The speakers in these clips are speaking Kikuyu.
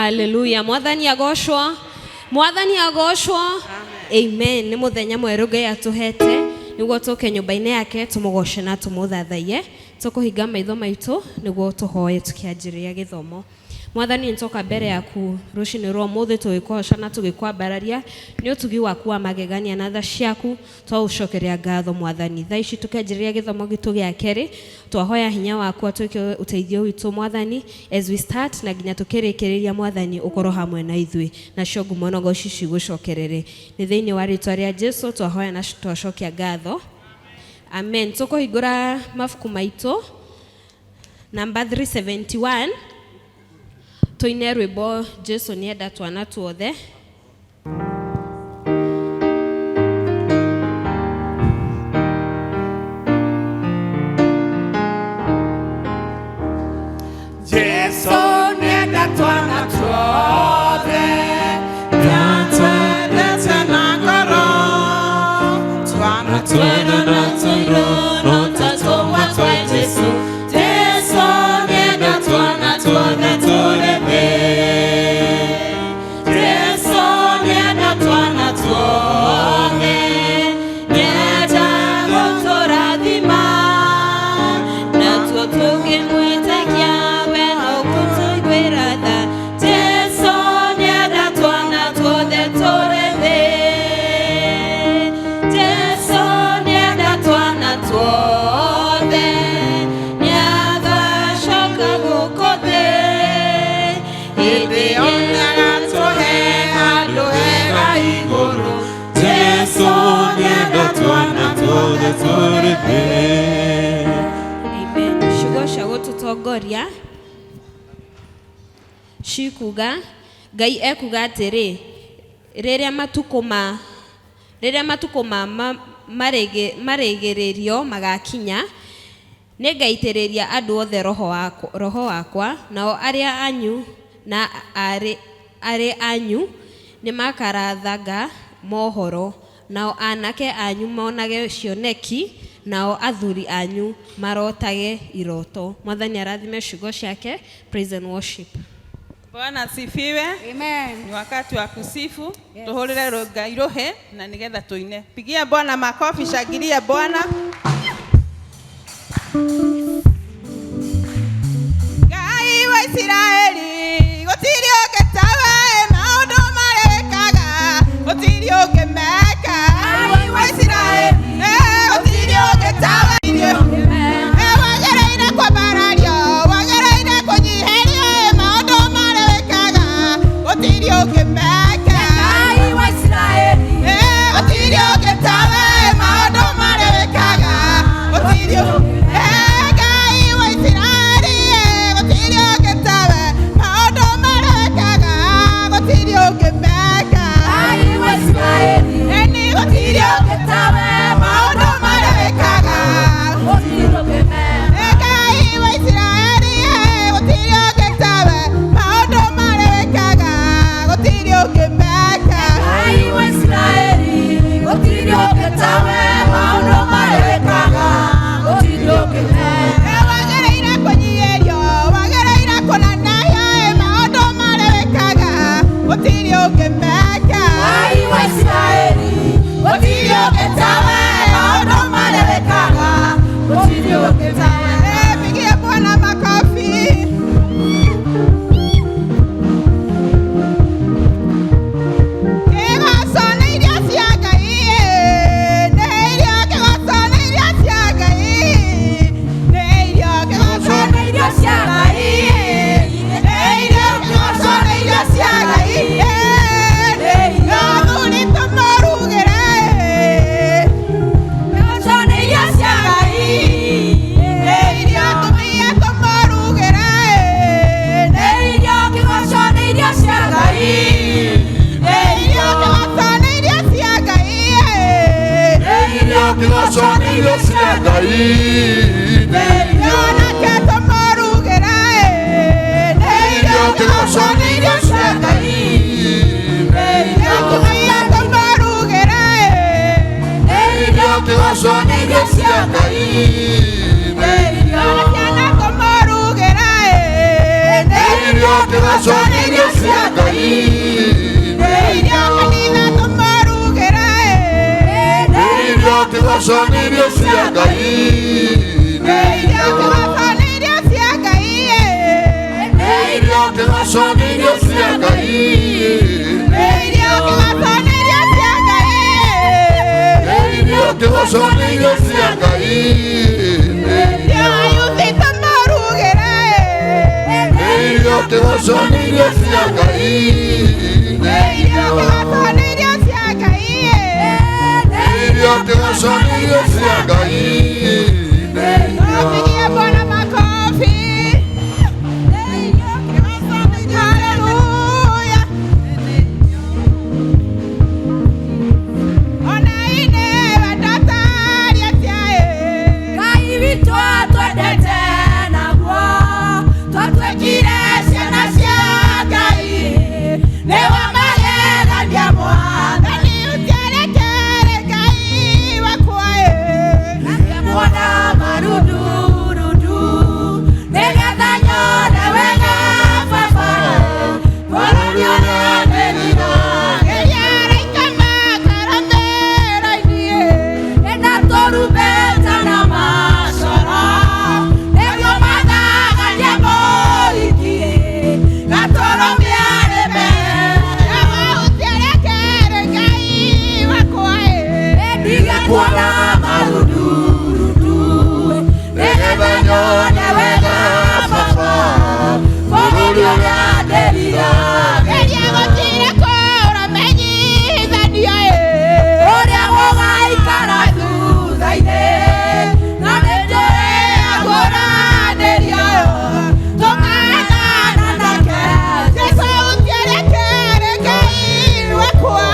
Haleluya. Mwathani agocwo. Mwathani agocwo. Amen. Nĩ mũthenya mwerũ Ngai atũhete nĩguo tũke nyũmba-inĩ yake tũmũgoce na tũmũthathaiye. Tũkũhinga maitho maitũ nĩguo tũhoye tũkĩanjĩrĩria gĩthomo. Mwathani nĩtwoka mbere yaku rũcinĩ rwa ũmũthĩ tũgĩkũgoca na tũgĩkwambararia nĩ ũtugi waku wa magegania na tha ciaku twagũcokeria ngatho Mwathani. Thaa ici tũkĩanjĩrĩria gĩthomo gitũ gĩa kerĩ twahoya hinya waku atuĩke ũteithio witũ Mwathani as we start na nginya tũkĩrĩkĩrĩria Mwathani ũkorwo hamwe na ithuĩ nacio ngumo na ũgoci cigũcokerere. Nĩ thĩinĩ wa rĩtwa rĩa Jesu twahoya na twacokia ngatho. Amen. Tũkũhingũra mabuku maitũ namba 371 tũine rwĩmbo Jesu nĩenda twana tuothe. Jesu nĩenda twana tuothe, nĩatwendete na ngoro. Twana twega na tũirũ no ta tũmwe twa Jesu. Jesu nĩenda twana tuothe tũrĩ thĩ. Jesu nĩenda twana tuothe, nĩenda gũtũrathima. Natuo tũngĩmwĩtĩkia we no kũtũiguĩra tha. Jesu nĩenda twana tuothe tũrĩ thĩ. Jesu nĩenda twana tuothe, nĩagacoka gũkũ thĩ. Hĩndĩ ĩyo nĩagatũhe handũ hega igũrũ. Jesu nĩenda twana tuothe tũrĩ thĩ. Amen. Ciugo cia gũtũtongoria cikuga Ngai ekuga atĩrĩ rĩrĩa matukũ ma rĩrĩa matukũ ma marĩgĩrĩrio magakinya nĩngaitĩrĩria andũ othe roho wakwa nao arĩa anyu na arĩ anyu nĩmakarathaga mohoro nao anake anyu monage cioneki nao athuri anyu marotage iroto. Mwathani arathime ciugo ciake. Praise and worship. Bwana asifiwe. Amen. Ni wakati wa kusifu. Yes. Tuhurire Ngai rũhĩ na nigetha tuine. Pigia Bwana makofi, shangilia Bwana. Ngai wa Isiraeli, gũtirĩ ũngĩ tawe, maũndũ marĩa wĩkaga, gũtirĩ ũngĩ meka. Ngai wa Isiraeli, gũtirĩ ũngĩ tawe. Wagĩrĩire kwambarario, wagĩrĩire kũnyihĩrio, maũndũ marĩa wĩkaga, gũtirĩ ũngĩ meka. Ngai wa Isiraeli, Gũtirĩ ũngĩ tawe, maũndũ marĩa wĩkaga, gũtirĩ Ngai wa Isiraeli, gũtirĩ ũngĩ tawe, irio kĩgoco nĩ irio cia Ngai. Nĩ irio kanitha tũmarugĩre. Nĩ irio kĩgoco nĩ irio cia Ngai. Nĩ irio kĩgoco nĩ irio cia Ngai. Nĩ irio kĩgoco nĩ irio cia Ngai. Nĩ irio kĩgoco nĩ irio cia Ngai. Nĩ irio kĩgoco nĩ irio cia Ngai. Nĩ irio ayuthi tũmarugĩre. Nĩ irio kĩgoco nĩ irio cia Ngai. Nĩ irio kĩgoco nĩ irio cia Ngai. Nĩ irio kĩgoco nĩ irio cia Ngai. Tupigie Bwana makofi. Haleluya. Ona ine watatari atia e. Ngai witũ atwendete naguo twatuĩkire ciana cia Ngai nĩ wa magegania Mwathani Nani utiarekere Ngai wakwa e. Ngĩmuona marundurudu nĩgetha nyone wega baba bũrũri ũrĩa ndĩrira Geria araika makaramera-inĩ. Ena tũrumbeta na macoro nĩguo mathagarie mũhiki gatũrũme arĩ mbere. Yawa utiarekere Ngai wakwa e. Ndige kuona marundurudu nĩgetha nyone wega baba bũrũri ũrĩa ndĩrira. Geria gũtira kũramenyithania e. Ũrĩa gũgaikara thutha-inĩ na nĩnjũĩ agũranĩrio tũkahanana nake. Jesu utiarekere Ngai wakwa.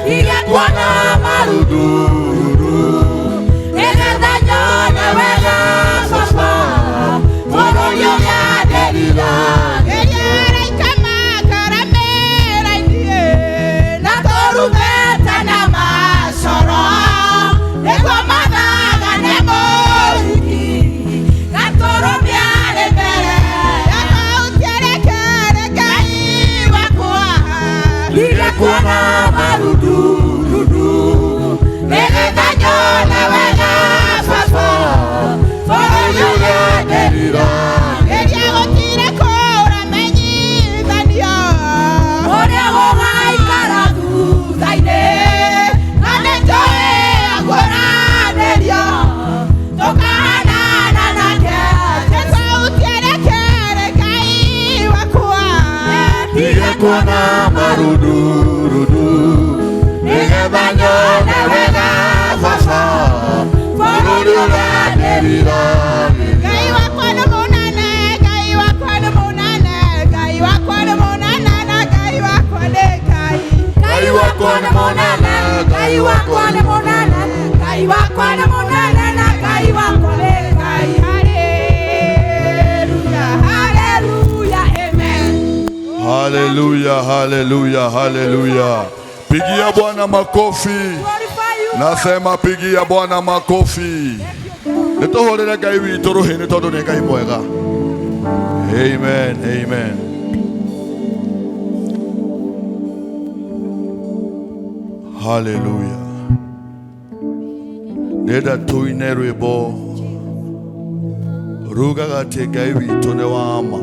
Ndige kuona marundurudu nĩgetha nyone wega baba bũrũri ũrĩa ndĩrira. Geria araika makaramera-inĩ. Na tũrumbeta na macoro nĩguo mathagane mũhiki gatũrũme arĩ mbere. Yawa utiarekere Ngai wakwa. Ndige kuona marundurudu nĩgetha nyone wega baba bũrũri ũrĩa ndĩrira. Geria gũtira kũramenyithanio. Ũrĩa gũgaikara thutha-inĩ na nĩnjũĩ agũranĩrio tũkahanana nake. Jesu utiarekere Ngai wakwa. Ndige kuona marundurudu nĩgetha nyone wega baba bũrũri ũrĩa ndĩrira. Ngai wakwa nĩ mũnene, Ngai wakwa nĩ mũnene, Ngai wakwa nĩ mũnene na Ngai wakwa nĩ Ngai. Ngai wakwa nĩ mũnene, Ngai wakwa nĩ mũnene, Ngai wakwa nĩ mũnene na Ngai wakwa nĩ Ngai. Haleluya. Haleluya, amen. Haleluya, haleluya, haleluya. Pigia Bwana makofi. Glorify you. Nasema pigia Bwana makofi. Nĩtũhũrĩre Ngai witũ rũhĩ nĩ tondũ nĩ Ngai mwega. Amen, amen. Haleluya. Nĩenda tũine rwĩmbo rugaga atĩ Ngai witũ nĩ wa ma.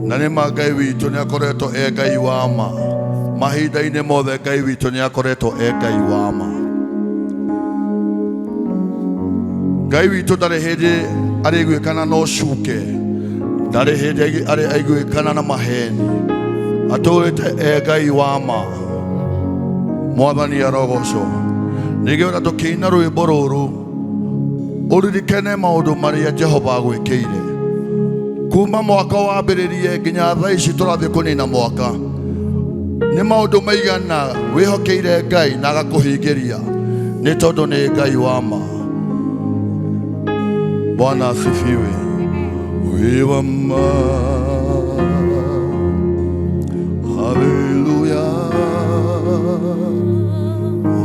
Na nĩ ma Ngai witũ nĩ akoretwo e Ngai wa ma. Mahinda-inĩ mothe Ngai witũ nĩ akoretwo e Ngai wa ma. Ngai witũ ndarĩ hĩndĩ arĩiguĩkana na ũcuke, ndarĩ hĩndĩ arĩ aiguĩkana na maheni. Atũrĩte e Ngai wa ma. Mwathani arogocwo. Ningĩ ona tũkĩina rwĩmbo rũrũ ũririkane maũndũ marĩa Jehova agwĩkĩire kuma mwaka wambĩrĩrie nginya thaa ici tũrathiĩ kũnina mwaka. Nĩ maũndũ maigana wĩhokeire Ngai na agakũhingĩria nĩ tondũ nĩ Ngai wa ma. Bwana asifiwe. Wĩ wa ma. Haleluya.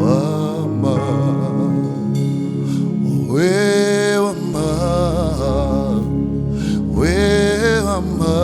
Wa ma. Wĩ wa ma. Wĩ wa ma.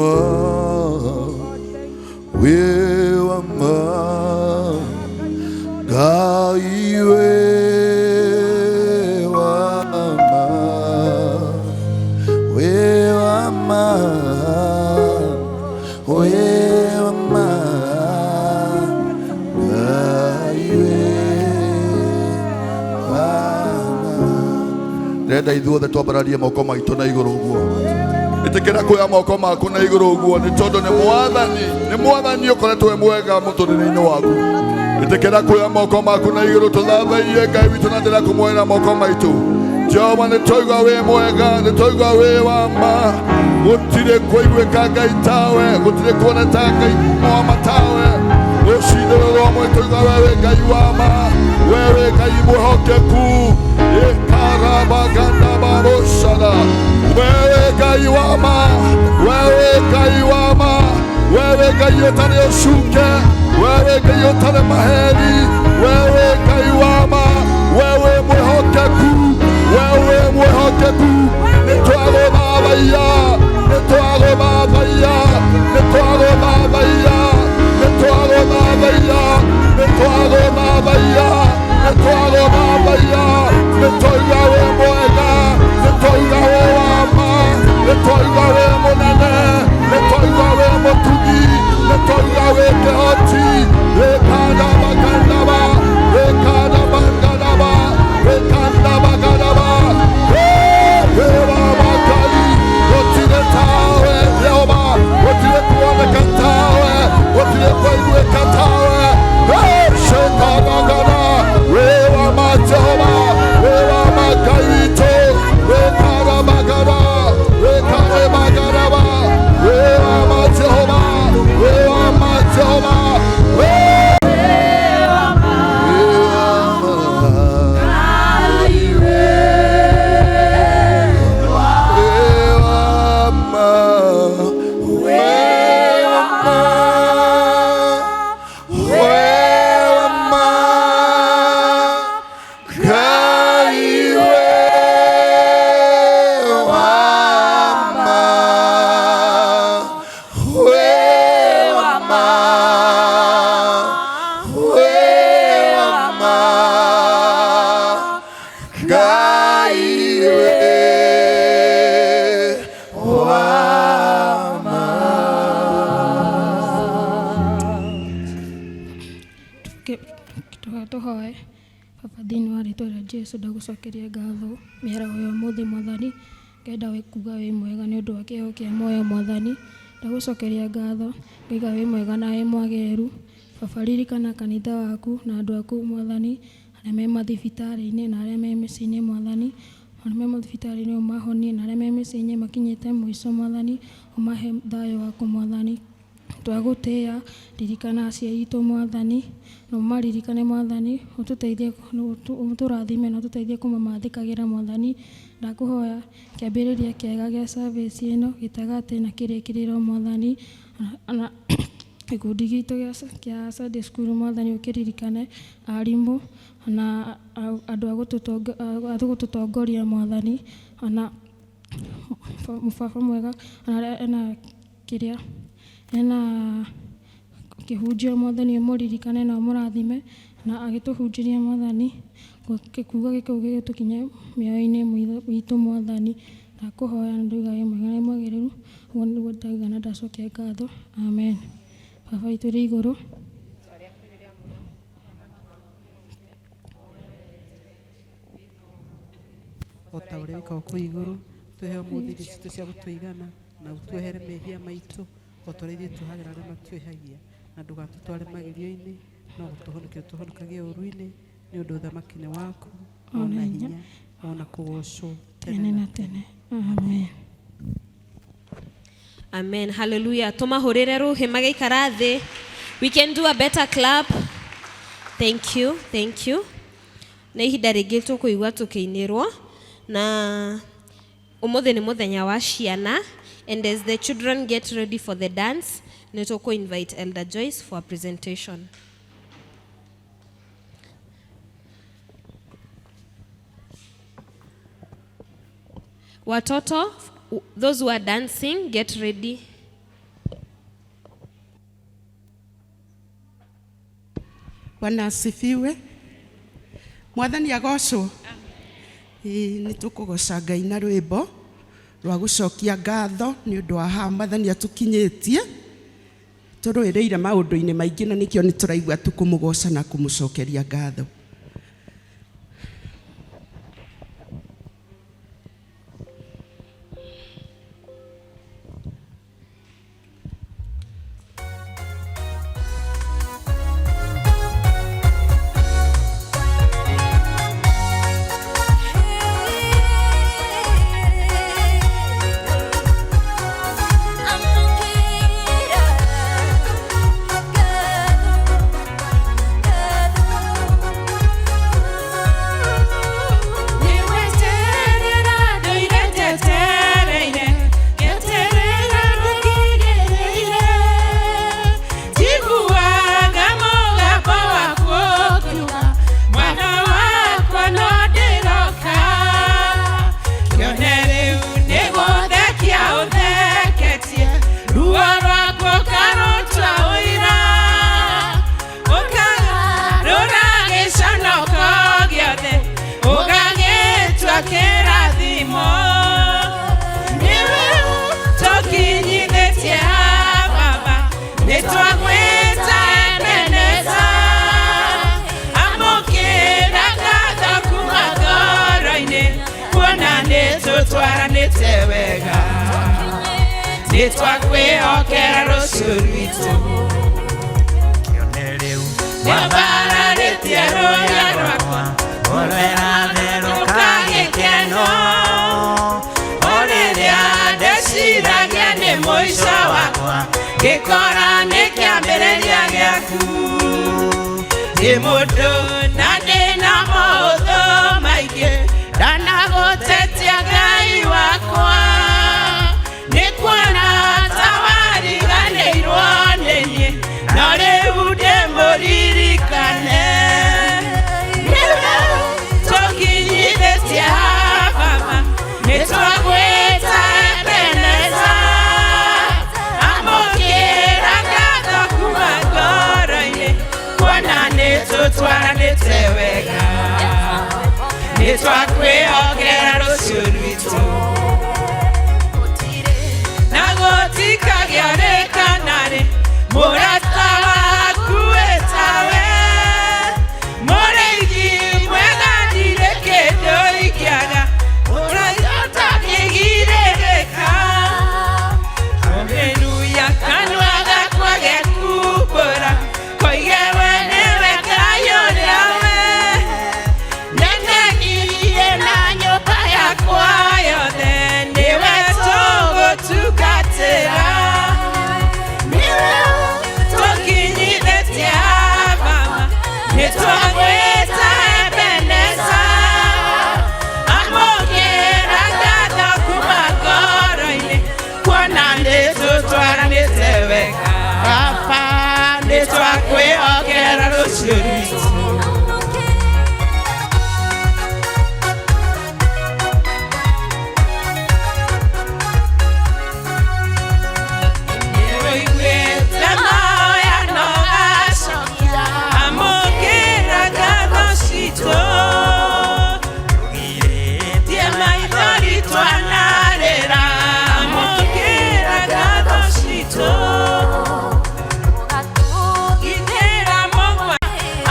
ma wĩ wa ma Ngai wĩ wa ma wĩ wa ma wĩ wa ma Ngai wĩ wa ma. Ndĩrenda ithuothe twambararie moko maitũ na igũrũ ũguo. Ĩtĩkĩra kuoya moko maku na igũrũ ũguo nĩ tondũ nĩ mwathani, nĩ mwathani ũkoretwo wĩ mwega mũtũrĩre-inĩ waku. Ĩtĩkĩra kuoya moko maku na igũrũ tũthathaiye Ngai witũ na njĩra ya kũmuoera moko maitũ. Jehova nĩ twaigua wĩ mwega, nĩ twaigua wĩ wa ma. Gũtirĩ kũiguĩka Ngai tawe, gũtirĩ kuoneka Ngai mwama tawe. Rũcinĩ rũrũ rũmwe twaigua we wĩ Ngai wa ma, we wĩ Ngai mwĩhokeku. Ĩkarabagandabaroshara. Wewe Ngai wa ma, wewe Ngai wa ma, wewe Ngai ũtarĩ ũcuke, wewe Ngai ũtarĩ maheni, wewe Ngai wa ma, wewe mwĩhokeku, wewe mwĩhokeku. Nĩ twagũthathaiya, nĩ twagũthathaiya, nĩ twagũthathaiya, nĩ twagũthathaiya, nĩ twagũthathaiya, nĩ twagũthathaiya, nĩ twaigua wĩ mwega, nĩ twaigua wĩ wa ma, nĩ twaigua wĩ mũnene, nĩ twaigua wĩ mũtugi, nĩ twaigua wĩ kĩhoti. Wĩkandabakandaba, wĩkandabangadaba, wĩkandabagadaba. Wĩ wa ma Ngai, gũtirĩ tawe Jehova, gũtirĩ kuoneka tawe, gũtirĩ kũiguĩka tawe. Shekanagana, wĩ wa ma Jehova, wĩ wa ma Ngai witũ, wĩkarabagara, wĩkarebagaraba, wĩ wa ma Jehova, wĩ wa ma Jehova, wĩ wa ma. Ngai wĩ wa ma. Tũhoe. Baba, thĩinĩ wa rĩtwa rĩa Jesu, ndagũcokeria ngatho mĩaraho ya ũmũthĩ. Mwathani, ngenda kuga wĩ mwega nĩ ũndũ wa kĩheo kĩa muoyo. Mwathani, ndagũcokeria ngatho, ngaiga wĩ mwega na wĩ mwagĩrĩru. Baba, ririkana kanitha waku na andũ aku, Mwathani, arĩa me mathibitarĩ-inĩ na arĩa me mĩciĩ-inĩ. Mwathani, arĩa me mathibitarĩ-inĩ ũmahonie, na arĩa me mĩciĩ-inĩ makinyĩte mũico, Mwathani, ũmahe thayũ waku. Mwathani, twagũtĩĩa. Ririkana aciari aitũ, Mwathani, na ũmaririkane. Mwathani, ũtũteithie, ũtũrathime na ũtũteithie kũmamathĩkagĩra. Mwathani, ndakũhoya kĩambĩrĩria kĩega gĩa service ĩno, gĩtagatĩ na kĩrĩkĩrĩro. Mwathani, na gĩkundi gitũ kĩa Sunday school, Mwathani, ũkĩririkane arimũ na andũ a gũtũtongoria. Mwathani, ona mũbaba mwega, ona arĩa ena kĩrĩa ena kĩhunjio, Mwathani, ũmũririkane na ũmũrathime na agĩtũhunjĩria. Mwathani, kuga gĩkĩu gĩgĩtũkinye mĩoyo-inĩ itũ. Mwathani, ndakũhoya na ndauga wĩ mwega na mwagĩrĩru. Ũguo nĩguo ndauga na ndacokia ngatho. Amen. Baba witũ ũrĩ igũrũ. O ta ũrĩa wĩkaga kũu igũrũ. Tũhe ũmũthĩ irio citũ cia gũtũigana, na ũtuohere mehia maitũ o ta ũrĩa ithuĩ tuohagĩra arĩa matuĩhagia, na ndũgatũtware magerio-inĩ, no gũtũhonokia ũtũhonokagie ũũru-inĩ, nĩ ũndũ ũthamaki nĩ waku, ona hinya, ona kũgocwo tene na tene. Amen. Amen. Hallelujah. Tumahurire ruhi magaikara thĩ. We can do a better clap. Thank you. Thank you. Na ihinda rĩngĩ tũkũigua tũkĩinĩrwo na ũmũthĩ nĩ mũthenya wa ciana, and as the children get ready for the dance, nĩ tũkũ invite Elder Joyce for a presentation. Watoto, those who are dancing, get ready. Bwana asifiwe. Mwathani agocwo. Nĩ tũkũgoca Ngai na rwĩmbo rwa gũcokia ngatho nĩ ũndũ wa haha Mwathani atũkinyĩtie. Tũrũĩrĩire maũndũ-inĩ maingĩ na nĩkĩo nĩ tũraigua tũkũmũgoca na kũmũcokeria ngatho. Nitwakwĩhokera rũciũ rwitũ nĩmbararĩtie rũrĩa rwakwa rũka gĩkeno o rĩrĩa ndeciragia nĩ mũico wakwa ngĩkora nĩ kĩambĩrĩria gĩaku ndĩ mũndũ na ndĩna maũthũ maingĩ ndanagũtetia Ngai wakwa nĩkuona ta wariganĩirwo nĩ niĩ no rĩu ndĩmũririkane nĩwe tũkinyithĩtie baba nĩtwagwĩta Ebeneza amũkĩra ngatho kuma ngoro-inĩ kuona nĩtũtwaranĩte wega nĩtwakwĩhokera rũciũ rwitũ na gũtikagĩa mũrata waku wĩtawe mũrĩithi mwega ndirĩ kĩndũ ingĩaga ũrĩa ũtangĩgirĩrĩka haleluya kanua gakwa gekumbũra koige we nĩwe Ngai ũrĩa we nene na nyũmba yakwa yothe nĩwe tũgũtungatĩra nĩwe tũkinyithĩtie mama nĩtwagwĩta Ebeneza amũkĩra ngatho kuma ngoro-inĩ kuona nĩtũtwaranĩte wega baba nĩtwakwĩhokera rũciũ rwitũ. Nĩũiguĩte mahoya na ũgacokia amũkĩra ngatho citũ tie maithori twanarĩra amũkĩra ngatho citũ gitĩra mũgwa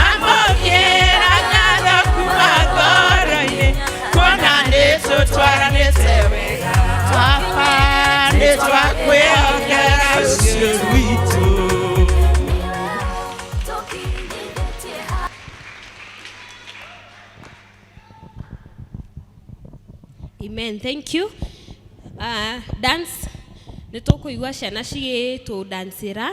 amũkĩra ngatho kuma ngoro-inĩ kuona nĩtũtwaranĩte wega baba nĩtwakwĩhokera rũciũ rwitũ. Amen. Thank you. Dance nĩ tũkũigua ciana cigĩtũdancĩra.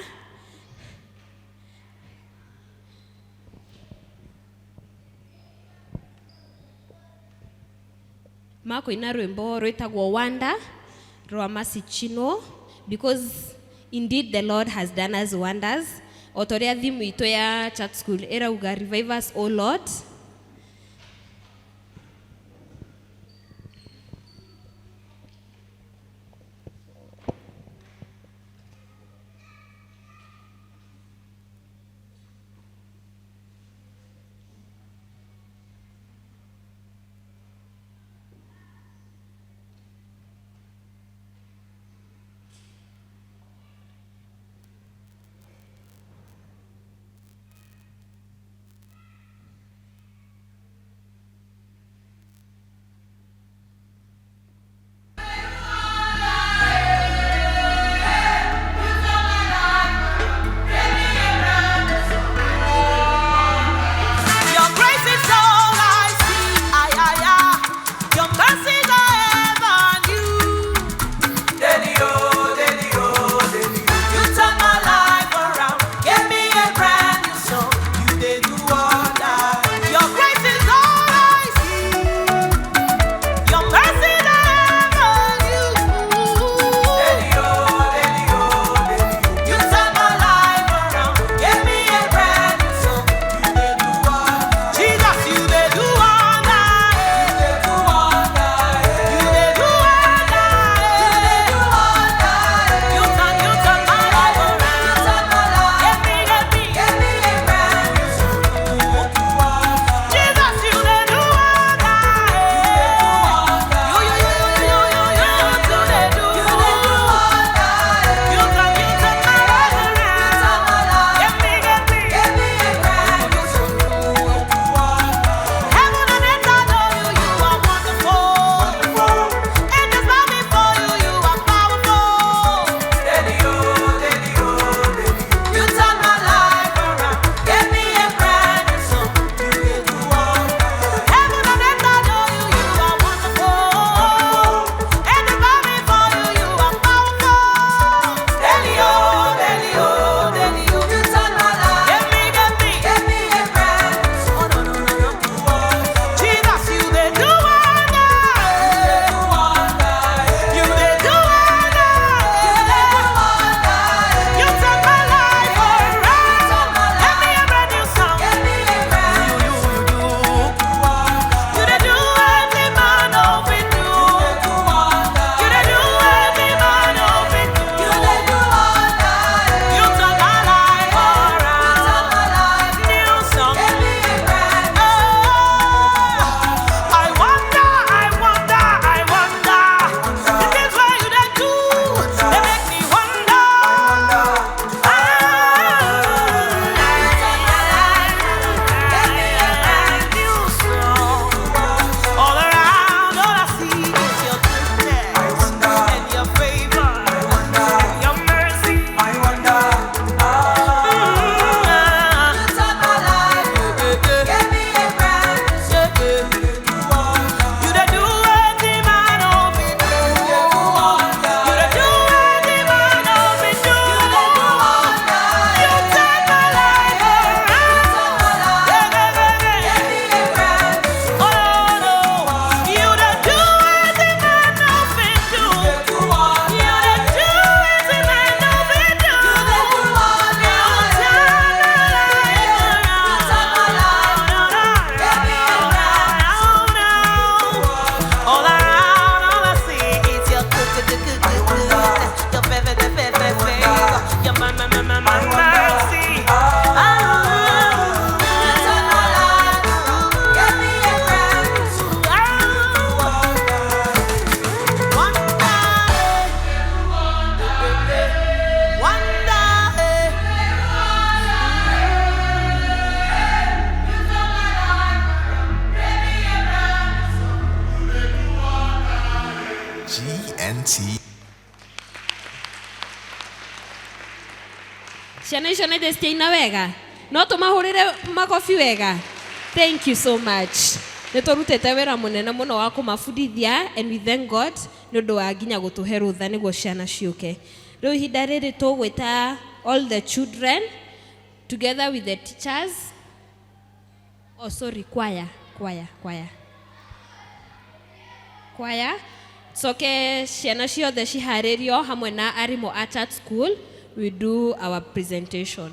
Makũina rwĩmbo rwĩtagwo Wonder rwa Masichino because indeed the Lord has done us wonders. O ta ũrĩa theme itũ ya church school ĩrauga revive us O Lord. Mercy. GNT. Ciana icio nä citiaina wega no tå mahå rä re makobi wega. Thank you so much. Nä tå rutĩte wĩra mũnene mũno wa kũmabundithia, and we thank God nĩ ũndũ wa nginya gũtũhe rũtha nĩguo ciana ciũke. Rĩu ihinda rĩrĩ tũgwĩta all the children together with the teachers. Oh, sorry, choir, choir, choir, choir. Coke ciana ciothe ciharĩrio hamwe na arimũ a church school. We do our presentation.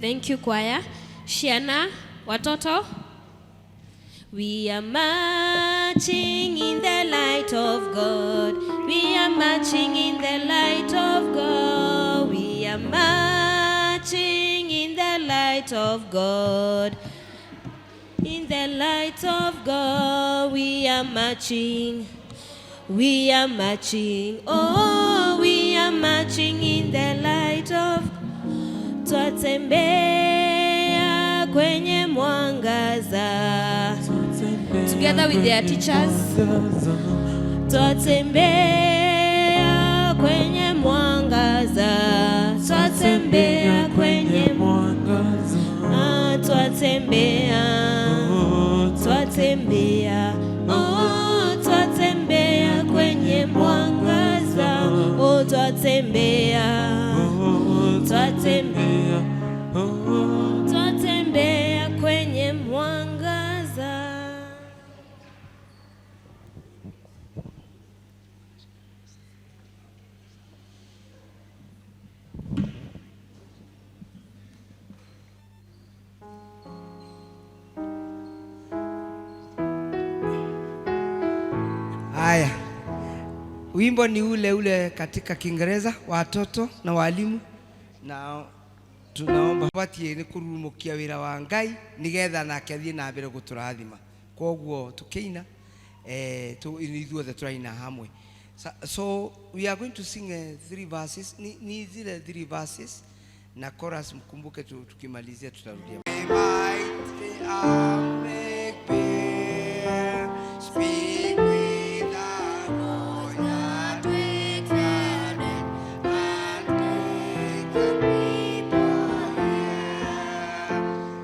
Thank you choir. Ciana, watoto. We are marching in the light of God. We are marching in the light of God. We are marching in the light of God. In the light of God, we are marching. We are marching. Oh, we are marching in the light of. Twatembea kwenye mwangaza. Together with their teachers. Twatembea kwenye mwangaza. Twatembea kwenye mwangaza. Ah, twatembea. Twatembea. Oh, twatembea kwenye mwangaza. Oh, twatembea. Twatembea. Twatembea kwenye mwangaza. Haya, wimbo ni ule ule katika Kiingereza, watoto na walimu, na tunaomba batie ni kurumukia wira wa Ngai nigetha nake athie na mbere guturathima. Koguo tukiina ithuothe turaina hamwe. So we are going to sing three verses. Ni zile three verses na chorus, mkumbuke tukimalizia tutarudia. Mighty arm make bare, speak with a voice that we dreaded, and make the people hear.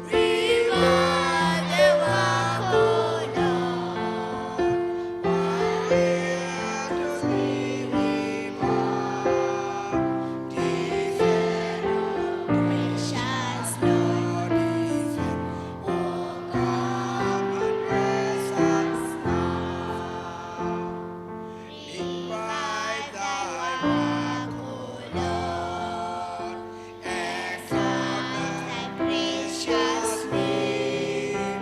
Revive the work, O Lord, while to thee we bow. Descend, O Precious Lord, Lord, descend, O come and bless us now. Revive thy work, O Lord, Exalt thy precious name,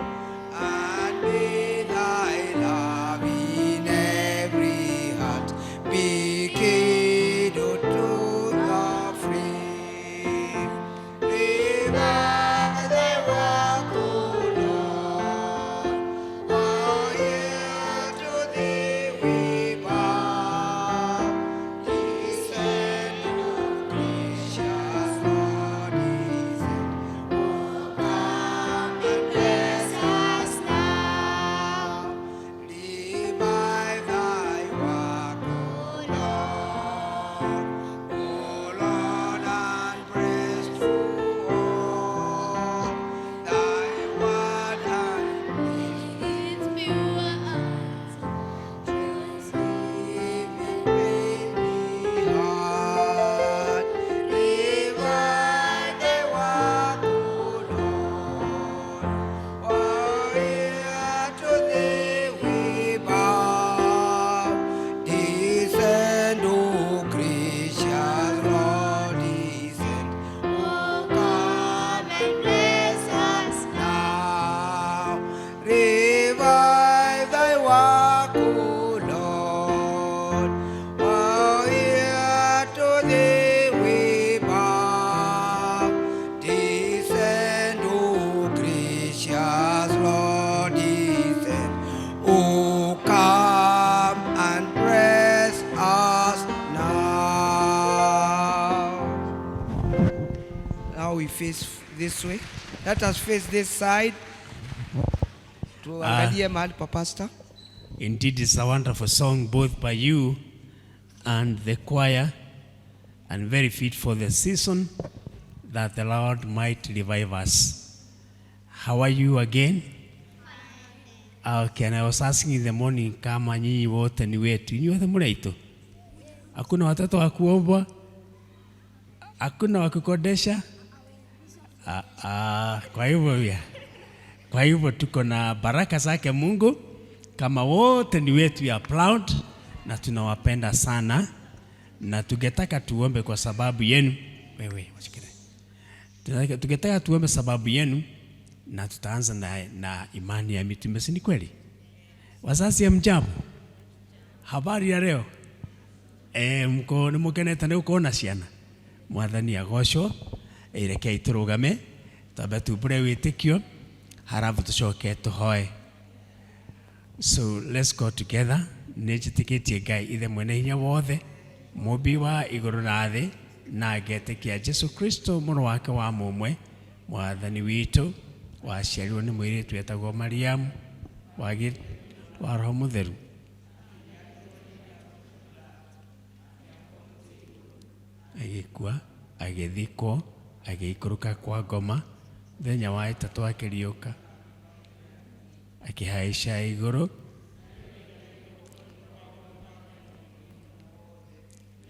and may thy love in every heart be kindled to the flame. Revive thy work, O Lord, while yet to thee we bow. Descend, O gracious Lord, descend, O come and bless us now. Revive thy work, O Lord, O Lord, and press to all thy word and Its pure eyes, living heart. Revive thy work, O Lord, while yet to thee we bow. Descend, O gracious Lord, descend, O come and bless us now. Revive thy work, O Lord, while yet to thee we bow. Descend, O gracious Lord, descend, O come and bless us now. Now we face this way. Let us face this side. Tuangalie mahali pa pastor. Indeed, it's a wonderful song both by you and the choir, and very fit for the season that the Lord might revive us. How are you again? Okay, and I was asking in the morning kama nyinyi wote ni wetu. Nyinyi wote muri aitu? Hakuna watoto wa kuombwa? Hakuna wa kukodesha? Ah, ah, kwa hivyo ya. Kwa hivyo tuko na baraka zake Mungu kama wote ni wetu, ya proud na tunawapenda sana, na tungetaka tuombe kwa sababu yenu. Wewe washikilie. Tungetaka tuombe sababu yenu na tutaanza na imani ya mitume, si ni kweli? Wazazi, hamjambo? Habari ya leo? Mko nĩ mũkenete nĩ gũkorwo na ciana? Mwathani agocwo. Rekei tũrũgame twambe tumbũre wĩtĩkio halafu tũcoke tũhoe. So let's go together. Nĩ njĩtĩkĩtie Ngai ithe mwene hinya wothe, mũmbi wa igũrũ na thĩ, na ngetĩkia Jesu Kristo mũrũ wake wa mũmwe, mwathani witũ, waciarirwo nĩ mũirĩtu etagwo Mariamu, wa Roho Mũtheru. Agĩkua, agĩthikwo, agĩikũrũka kwa ngoma, mũthenya wa ĩtatũ akĩriũka, akĩhaica igũrũ,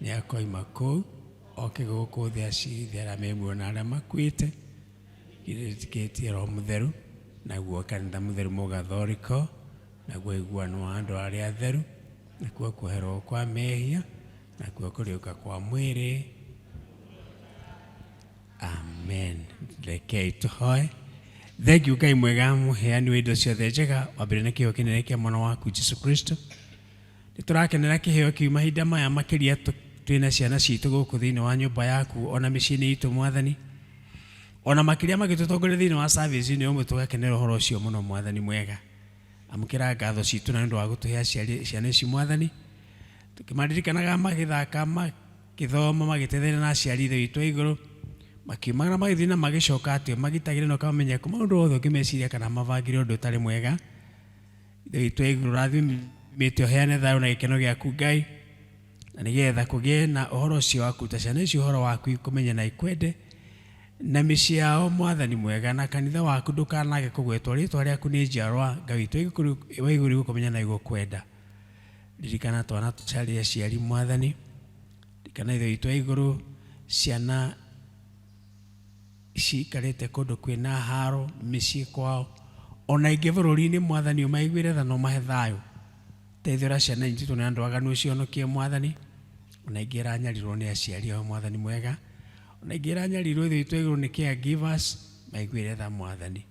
nĩ akoima kũu oke gũkũ thĩ acirithie arĩa me muoyo na arĩa makuĩte. Gĩtĩkĩtie Roho Mũtheru, naguo kanitha mũtheru mũgathoriko, naguo ũiguano wa andũ arĩa atheru, nakuo kuoherwo kwa mehia, nakuo kũriũka kwa mwĩrĩ. Amen. Rekei tũhoe. Thank you Ngai mwega, mũheani wa indo ciothe njega, wambere na kĩheo kĩnene kĩa mwana waku Jesu Kristo. Nĩ tũrakenera kĩheo kĩu mahinda maya makĩria twĩna ciana citũ gũkũ thĩinĩ wa nyũmba yaku ona mĩciĩ-inĩ itũ Mwathani. Ona makĩria magĩtũtongoria thĩinĩ wa service -inĩ ũmwe tũgakenera ũhoro ũcio mũno Mwathani mwega. Amũkĩra ngatho citũ na nĩ ũndũ wa gũtũhe aciari ciana ici Mwathani. Tũkĩmaririkanaga magĩthaka, magĩthoma, magĩteithania na aciari ithe witũ wa igũrũ, makiumagara magĩthiĩ na magĩcoka atĩ magitagĩre na ũkamenya kuma ũndũ wothe ũngĩmeciria kana mabangire ũndũ ũtarĩ mwega. Ithe witũ wa igũrũ rathimĩte ũheane thayũ na gĩkeno gĩaku Ngai, na nĩgetha kũgĩe na ũhoro ũcio wa kũruta ciana ici ũhoro waku ikũmenye na ikwende na mĩciĩ yao Mwathani mwega, na kanitha waku ndũkanage kũgwetwo rĩtwa rĩaku nĩ njiarwa Ngai witũ wa igũrũ igũkũmenya na igũkwenda. Ririkana twana tũcarĩ aciari Mwathani, ririkana ithe witũ wa igũrũ ciana ciikarĩte kũndũ kwĩna haro mĩciĩ kwao ona ingĩ bũrũri-inĩ Mwathani ũmaiguĩre tha na ũmahe thayũ. Teithũra ciana inyitĩtwo nĩ andũ aganu ũcihonokie Mwathani, ona ingĩ iranyarirwo nĩ aciari ao Mwathani mwega, ona ingĩ iranyarirwo ithe witũ wa igũrũ nĩ caregivers maiguĩre tha Mwathani.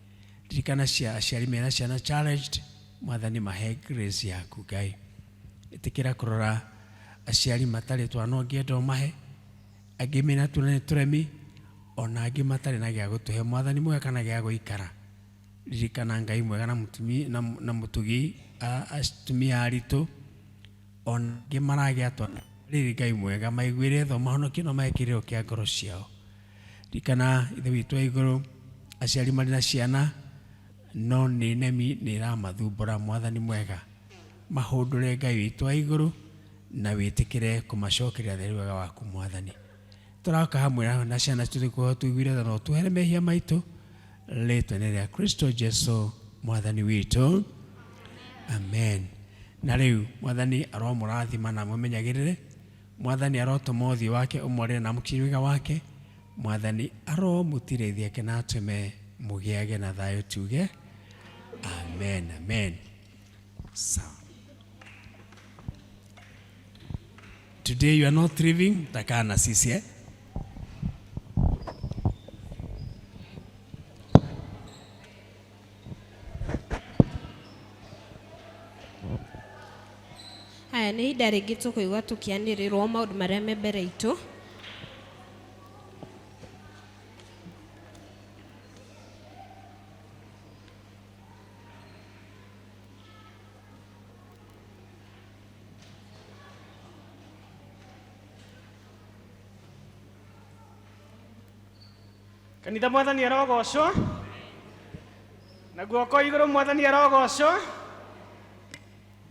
Ririkana aciari mena ciana challenged Mwathani, mahe grace yaku Ngai. Ĩtĩkĩra kũrora aciari matarĩ twana ũngĩenda ũmahe, angĩ mena tuona nĩ tũremi, ona angĩ matarĩ na gĩa gũtũhe Mwathani mwega kana gĩa gũikara. Ririkana Ngai mwega na mũtumi na mũtugi atumia aritũ, ona angĩ maragĩa twana rĩrĩ Ngai mwega maiguĩre tha ũmahonokie na ũmahe kĩrĩro kĩa ngoro ciao. Ririkana ithe witũ wa igũrũ aciari marĩ na ciana no nĩ nemi nĩ ĩramathumbũra Mwathani mwega, mahũndũre Ngai witũ wa igũrũ na wĩtĩkĩre kũmacokeria theri wega waku Mwathani. Tũroka hamwe na ciana citũ tũkũhoya tũiguĩre tha na ũtuohere mehia maitũ rĩtwa-inĩ rĩa Kristo Jesu Mwathani witũ. Amen. Na rĩu Mwathani aromũrathima na amũmenyagĩrĩre, Mwathani arotũma ũthiũ wake ũmwarĩre na amũkinyie wega wake, Mwathani aromũtirithia ake na atũme mũgĩage na thayũ tuge amen. Amen. Sawa. Today you are not leaving, takaa na sisi eh? Haya nĩ ihinda rĩngĩ tũkũigua tũkĩanĩrĩrwo maũndũ marĩa me mbere itũ. Kanitha Mwathani arogocwo, na guoko igũrũ Mwathani arogocwo.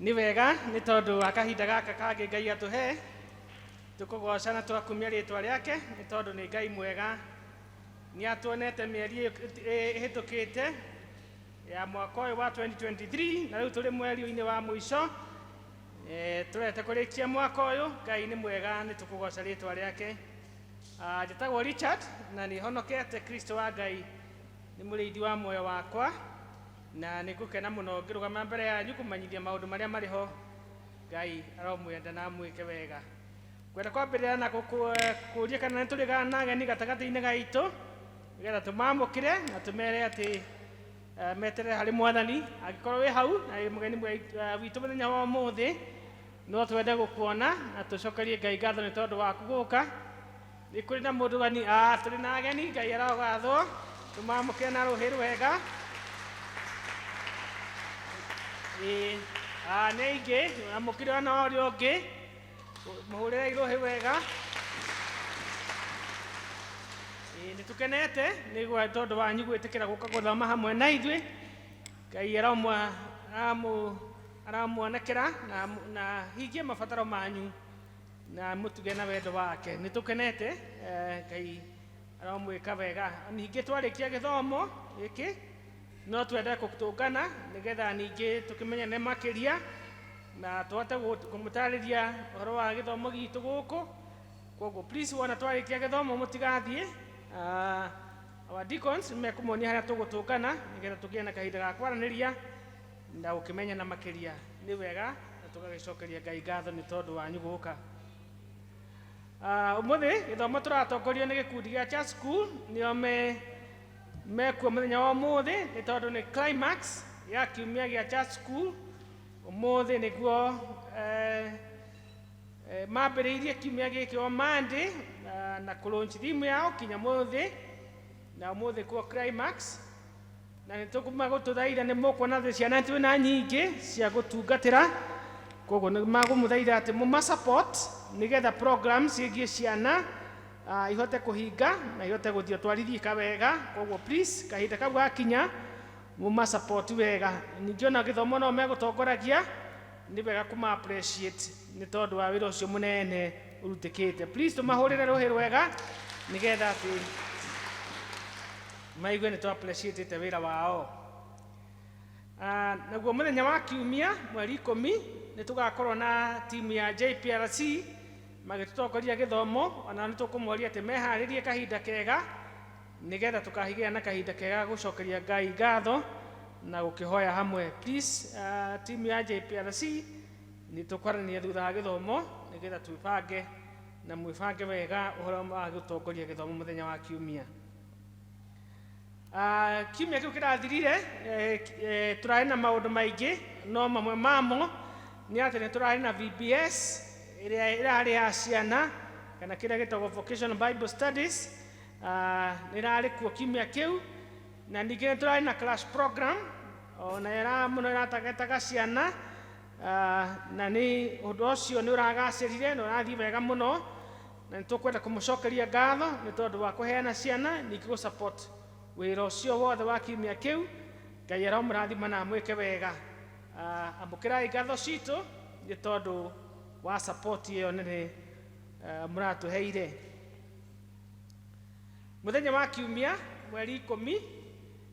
Nĩ wega nĩ tondũ wa kahinda gaka kangĩ Ngai atũhe, tũkũgoca na tũgakumia rĩtwa rĩake nĩ tondũ nĩ Ngai mwega. Nĩ atuonete mĩeri ĩhĩtũkĩte ya mwaka ũyũ wa 2023 na rĩu tũrĩ mweri-inĩ wa mũico. Tũrete kũrĩkia mwaka ũyũ. Ngai nĩ mwega, nĩ tũkũgoca rĩtwa rĩake. Njĩtagwo Richard na nĩ honokete Kristo wa Ngai nĩ mũrĩithi wa muoyo wakwa, na nĩ ngũkena mũno ngĩrũgama mbere yanyu kũmanyithia maũndũ marĩa marĩ ho. Ngai aromwenda na amwĩke wega. Ngwenda kwambĩrĩria na kũria kana nĩ tũrĩ na ageni gatagatĩ-inĩ gaitũ. Nĩgetha tũmamũkĩre na tũmere atĩ meterere harĩ Mwathani. Angĩkorwo wĩ hau na wĩ mũgeni witũ mũthenya wa ũmũthĩ, no twende gũkuona na tũcokerie Ngai ngatho nĩ tondũ waku gũka. Nĩ kũrĩ na mũndũ gani? Tũrĩ na ageni, Ngai arogathwo. Tũmamũkĩre na rũhĩ rwega. Ĩĩ, nĩ aingĩ, amũkĩre ona ũrĩa ũngĩ, mũhũrĩrei rũhĩ wega. Ĩĩ, nĩ tũkenete nĩ tondũ wanyu gwĩtĩkĩra gũka gũthoma hamwe na ithuĩ. Ngai aramuonekera na hingie mabataro manyu na mũtuge na wendo wake. Nĩ tũkenete, Ngai aramwĩka wega. Ningĩ twarĩkia gĩthomo gĩkĩ no twende gũtũngana nĩgetha ningĩ tũkĩmenyane makĩria na tũhote kũmũtarĩria ũhoro wa gĩthomo gitũ gũkũ. Koguo please wona twarĩkia gĩthomo mũtigathiĩ. Our deacons nĩmekũmuonia harĩa tũgũtũngana nĩgetha tũgĩe na kahinda ga kwaranĩria na gũkĩmenyana makĩria. Nĩ wega na tũgagĩcokeria Ngai ngatho nĩ tondũ wanyu gũka. Ũmũthĩ gĩthomo tũratongorio nĩ gĩkundi gĩa Church School, nĩo mekuo mũthenya wa ũmũthĩ nĩ tondũ nĩ climax ya kiumia gĩa Church School. Ũmũthĩ nĩguo mambĩrĩirie kiumia gĩkĩ o Monday na kũlaunch theme yao kinya mũthĩ, na ũmũthĩ kuo climax. Na nĩ tũkũmagũtũthaitha, nĩ mũkuona atĩ ciana twĩna nyingĩ cia gũtungatĩra, koguo nĩ magũmũthaitha atĩ mũma support nĩgetha programs ciĩgiĩ ciana ihote kũhinga na ihote gũthiĩ twarithika wega. Koguo please kahinda kau gakinya mũma support wega. Ningĩ ona gĩthomo no megũtongoragia, nĩ wega kũma appreciate nĩ tondũ wa wĩra ũcio mũnene ũrutĩkĩte. Please tũmahũrĩre rũhĩ rwega nĩgetha atĩ maigue nĩ tũ appreciate wĩra wao. Naguo mũthenya wa kiumia mweri 10 nĩ tũgakorwo na timu ya JPRC magĩtũtongoria gĩthomo. Ona nĩ tũkũmoria atĩ meharĩrie kahinda kega nĩgetha tũkahigĩa na kahinda kega gũcokeria Ngai ngatho na gũkĩhoya hamwe. Please, timu ya JPRC nĩ tũkwaranĩria thutha wa gĩthomo nĩgetha twĩbange na mwĩbange wega ũhoro wa gũtongoria gĩthomo mũthenya wa kiumia. Kiumia kĩu kĩrathirire, tũrarĩ na maũndũ maingĩ, no mamwe mamo nĩ atĩ nĩ tũrarĩ na VBS ĩrĩa ĩrarĩ ya ciana kana kĩrĩa gĩtagwo Vocational Bible Studies, nĩ ĩrarĩ kuo kiumia kĩu. Na ningĩ nĩ tũrarĩ na class program ona ĩra mũno ĩratagetaga ciana, na nĩ ũndũ ũcio nĩ ũragacĩrire na ũrathiĩ wega mũno, na nĩ tũkwenda kũmũcokeria ngatho nĩ tondũ wa kũheana ciana ningĩ gũ support wĩra ũcio wothe wa kiumia kĩu. Ngai aromũrathima na amwĩke wega. Amũkĩrai ngatho citũ nĩ tondũ wa support ĩyo nene mũratũheire. Mũthenya wa kiumia mweri 10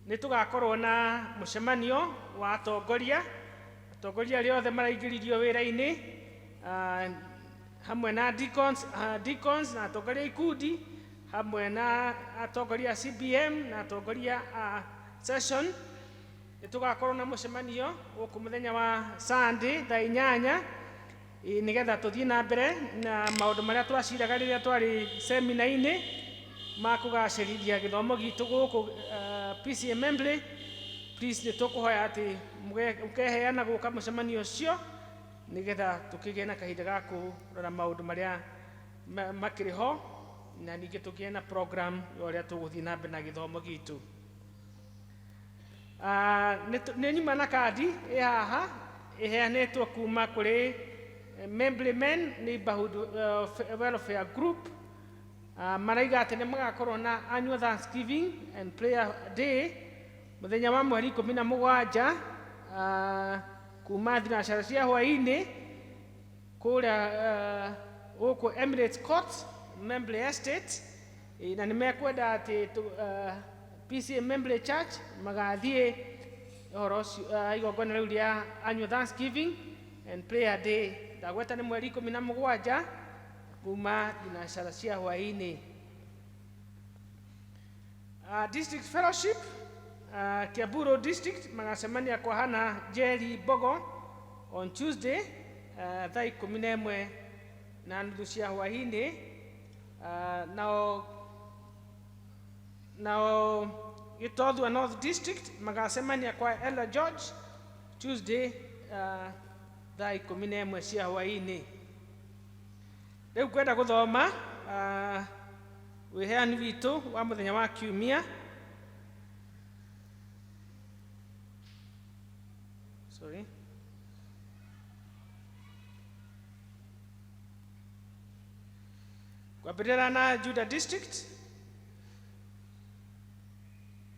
nĩ tũgakorwo na mũcemanio wa atongoria, atongoria arĩa othe maraingĩririo wĩra-inĩ, hamwe na deacons na atongoria a ikundi, hamwe na atongoria a CBM na atongoria a session. Nĩ tũgakorwo na mũcemanio gũkũ mũthenya wa Sunday thaa 8, nĩgetha tũthiĩ na mbere na maũndũ marĩa twaciraga rĩrĩa twarĩ semina-inĩ ma kũgacĩrithia gĩthomo gitũ gũkũ PCEA Membley. Please nĩ tũkũhoya atĩ mũkeheana gũka mũcemanio ũcio nĩgetha tũkĩgĩe na kahinda ga kũrora maũndũ marĩa makĩrĩ ho, na ningĩ tũgĩe na program ya ũrĩa tũgũthiĩ na mbere na gĩthomo gitũ. Nĩ nyuma na kandi ĩ haha ĩheanĩtwo kuma kũrĩ Membley Men Neighborhood Welfare Group. Maraiga atĩ nĩ magakorwo na annual Thanksgiving and Prayer Day mũthenya wa mweri 17, kuma thinacara cia hwaĩ-inĩ kũrĩa gũkũ Emirates Court, Membley Estate. Na nĩ mekwenda atĩ PCEA Membley Church magathiĩ ũhoro ũcio, igongona rĩu rĩa annual Thanksgiving and Prayer Day. Ndagweta nĩ mweri 17 kuma thinacara cia hwaĩ-inĩ. District Fellowship, Kiambu Road District magacemania kwa Hana Jerry Mbogo on Tuesday, thaa 11:30 cia hwaĩ-inĩ. Nao Nao Gĩtothua North District magacemania kwa Elder George Tuesday thaa 11 cia hwaĩ-inĩ. Rĩu ngwenda gũthoma wĩheani witũ wa mũthenya wa kiumia. Sorry. Kwambĩrĩra na Judah District.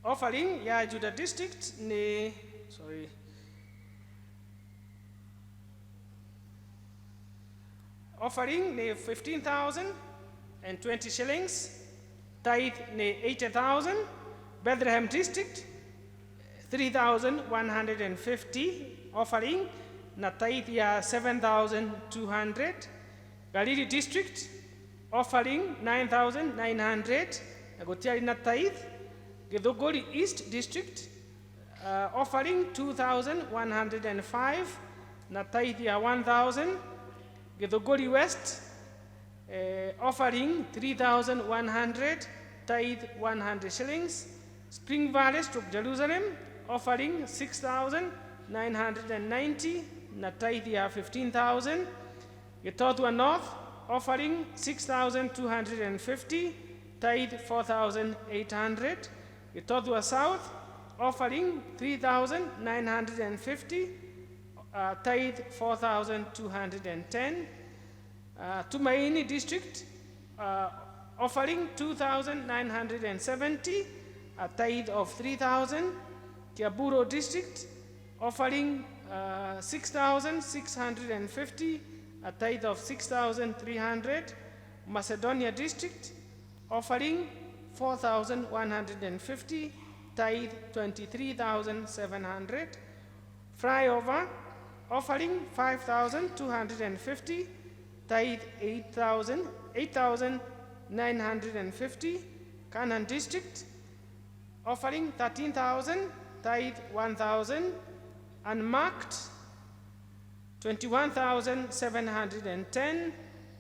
Offering ya Judah District ni, sorry, offering ni 15,020 shillings, tithe ni 80,000. Bethlehem District 3,150 offering na tithe ya 7,200. Galili District offering 9,900 na gũtiarĩ na tithe. Githunguri East District offering 2,105 na tithe ya 1,000. Githunguri West offering 3,100, tithe 100 shillings. Spring Valley stroke Jerusalem offering 6,990 na tithe ya 15,000. Gitothua North offering 6,250, tithe 4,800. Gitothua South offering 3,950, tithe 4,210. Tumaini District offering 2,970, a tithe of 3,000. Kiaburo District offering 6,650, a tithe of 6,300. Macedonia District offering 4,150, tithe 23,700. Flyover offering 5,250, tithe 8,000, 8,950. Canaan District offering 13,000, tithe 1,000. Unmarked 21,710,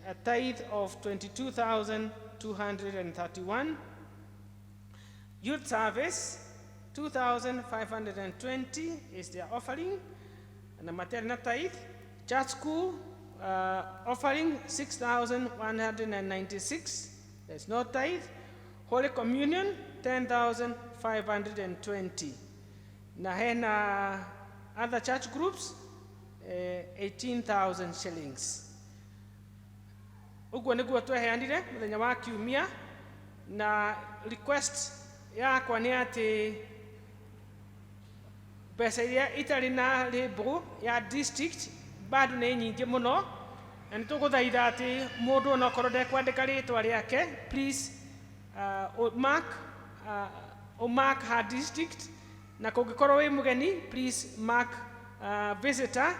a tithe of 22,231. Youth service 2,520 is their offering, and the maternal tithe. Church school offering 6,196, there's no tithe. Holy Communion 10,520. Na hena other church groups 18,000 shillings. Ũguo nĩguo tweheanire mũthenya wa kiumia, na request yakwa nĩ atĩ mbeca iria itarĩ na label ya district bado nĩ nyingĩ mũno, na nĩ tũgũthaitha atĩ mũndũ onokorwo ndekwandĩka rĩtwa rĩake, please mark her district, na kũngĩkorwo wĩ mũgeni, please mark visitor,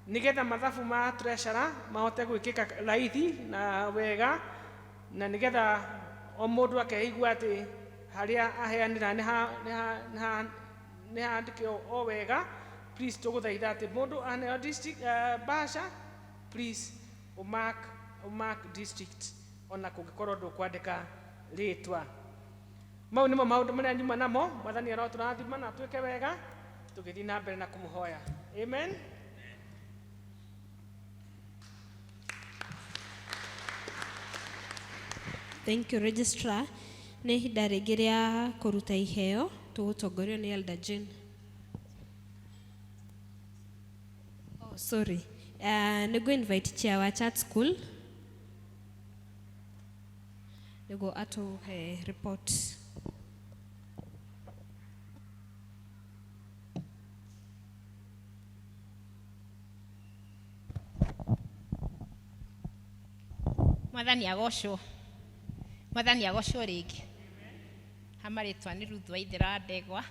nigetha mathabu ma treasurer mahote gwĩkĩka raithi na wega, na nigetha o mũndũ akeigua atĩ harĩa aheanĩra nĩ handĩke o wega. Please tũgũthaitha atĩ mũndũ aneo district bahasha, please ũmark district ona kũngĩkorwo ndũkwandĩka rĩtwa. Mau nĩmo maũndũ marĩa nyuma namo. Mwathani arotũrathima na twĩke wega tũgĩthiĩ na mbere na kũmũhoya. Amen. Thank you, Registrar. Nĩ ihinda rĩngĩ rĩa kũruta iheo, tũgũtongorio nĩ Elder Jane. Oh, sorry. Nĩguo invite chair wa chat school nĩguo atũhe report. Mwathani agocwo. Mwathani agocwo rĩngĩ. Hamarĩtwa nĩ Ruth Waithera wa Ndegwa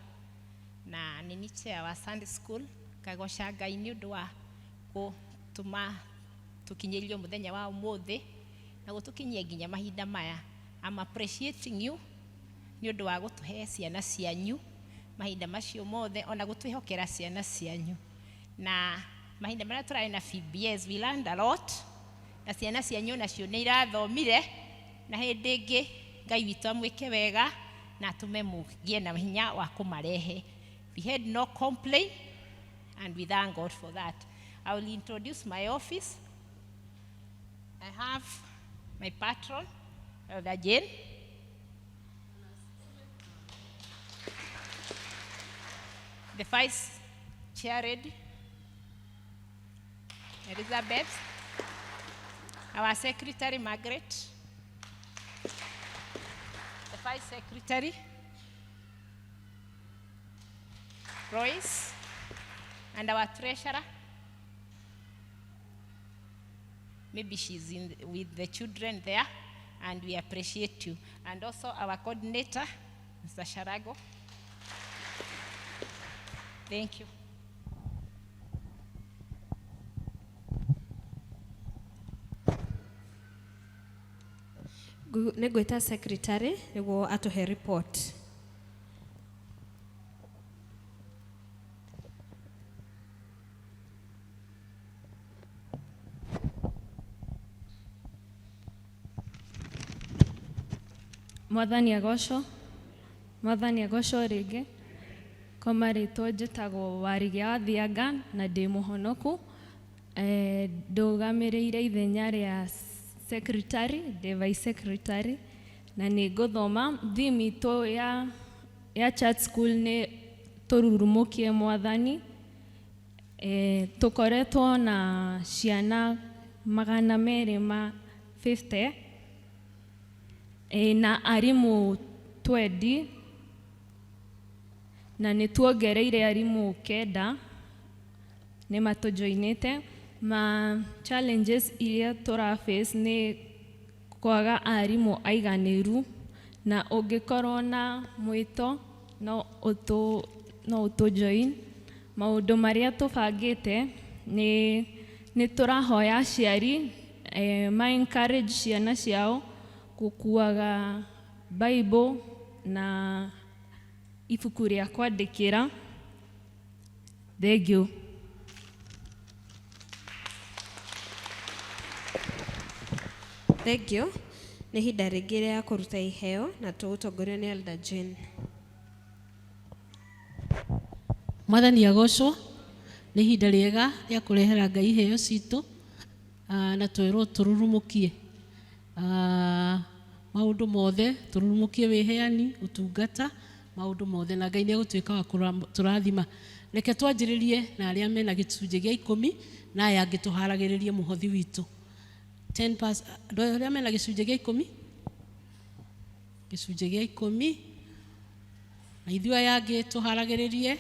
na nĩ ni chair wa Sunday school. Ngagoca Ngai nĩ ũndũ wa gũtũma tũkinyĩrio mũthenya wa ũmũthĩ na gũtũkinyia nginya mahinda maya. I'm appreciating you nĩ ũndũ wa gũtũhe ciana cianyu mahinda macio mothe, ona gũtwĩhokera ciana cianyu. Na mahinda marĩa tũrarĩ na FBS, we learned a lot, na ciana cianyu nacio nĩ irathomire, na hĩndĩ ĩngĩ Ngai witũ amwĩke wega na atũme mũgĩe na hinya wa kũmarehe. We had no complaint and we thank God for that. I will introduce my office. I have my patron, Elder Jane. The vice chair lady, Elizabeth. Our secretary, Margaret. The vice secretary, Royce. And our treasurer. Maybe she's with the children there, and we appreciate you. And also our coordinator, Mr. Sharago. Thank you. Nĩ ngwĩta secretary nĩguo atũhe report. Mwathani agocwo, Mwathani agocwo rĩngĩ. Kwa marĩtwa njĩtagwo Warigia wa Thianga na ndĩ mũhonoku. Ndũgamĩrĩire ithenya rĩa secretary, ndĩ vice secretary, na nĩ ngũthoma theme itũ ya church school nĩ tũrurumũkie Mwathani. Tũkoretwo na ciana 250, na arimũ 20, na nĩ tuongereire arimũ 9 nĩ matũjoinĩte. Ma challenges iria tũra face nĩ kwaga arimũ aiganĩru, na ũngĩkorwo na mwĩto no ũtũ join. Maũndũ marĩa tũbangĩte nĩ tũrahoya aciari ma encourage ciana ciao gũkuaga Bible na ibuku rĩa kwandĩkĩra. Thank you. Thank you. Nĩ ihinda rĩngĩ rĩa kũruta iheo na tũgũtongorio nĩ Elder Jane. Mwathani agocwo, nĩ ihinda rĩega rĩa kũrehera Ngai iheo citũ, na twerwo tũrurumũkie maũndũ mothe, tũrurumũkie wĩheani, ũtungata, maũndũ mothe, na Ngai nĩ egũtuĩka wa kũtũrathima. Reke twanjĩrĩrie na arĩa mena gĩcunjĩ gĩa 10 na aya angĩ tũharagĩrĩrie mũhothi witũ. 10 past, andũ arĩa mena gĩcunjĩ gĩa 10, gĩcunjĩ gĩa 10, na ithuĩ aya angĩ tũharagĩrĩrie.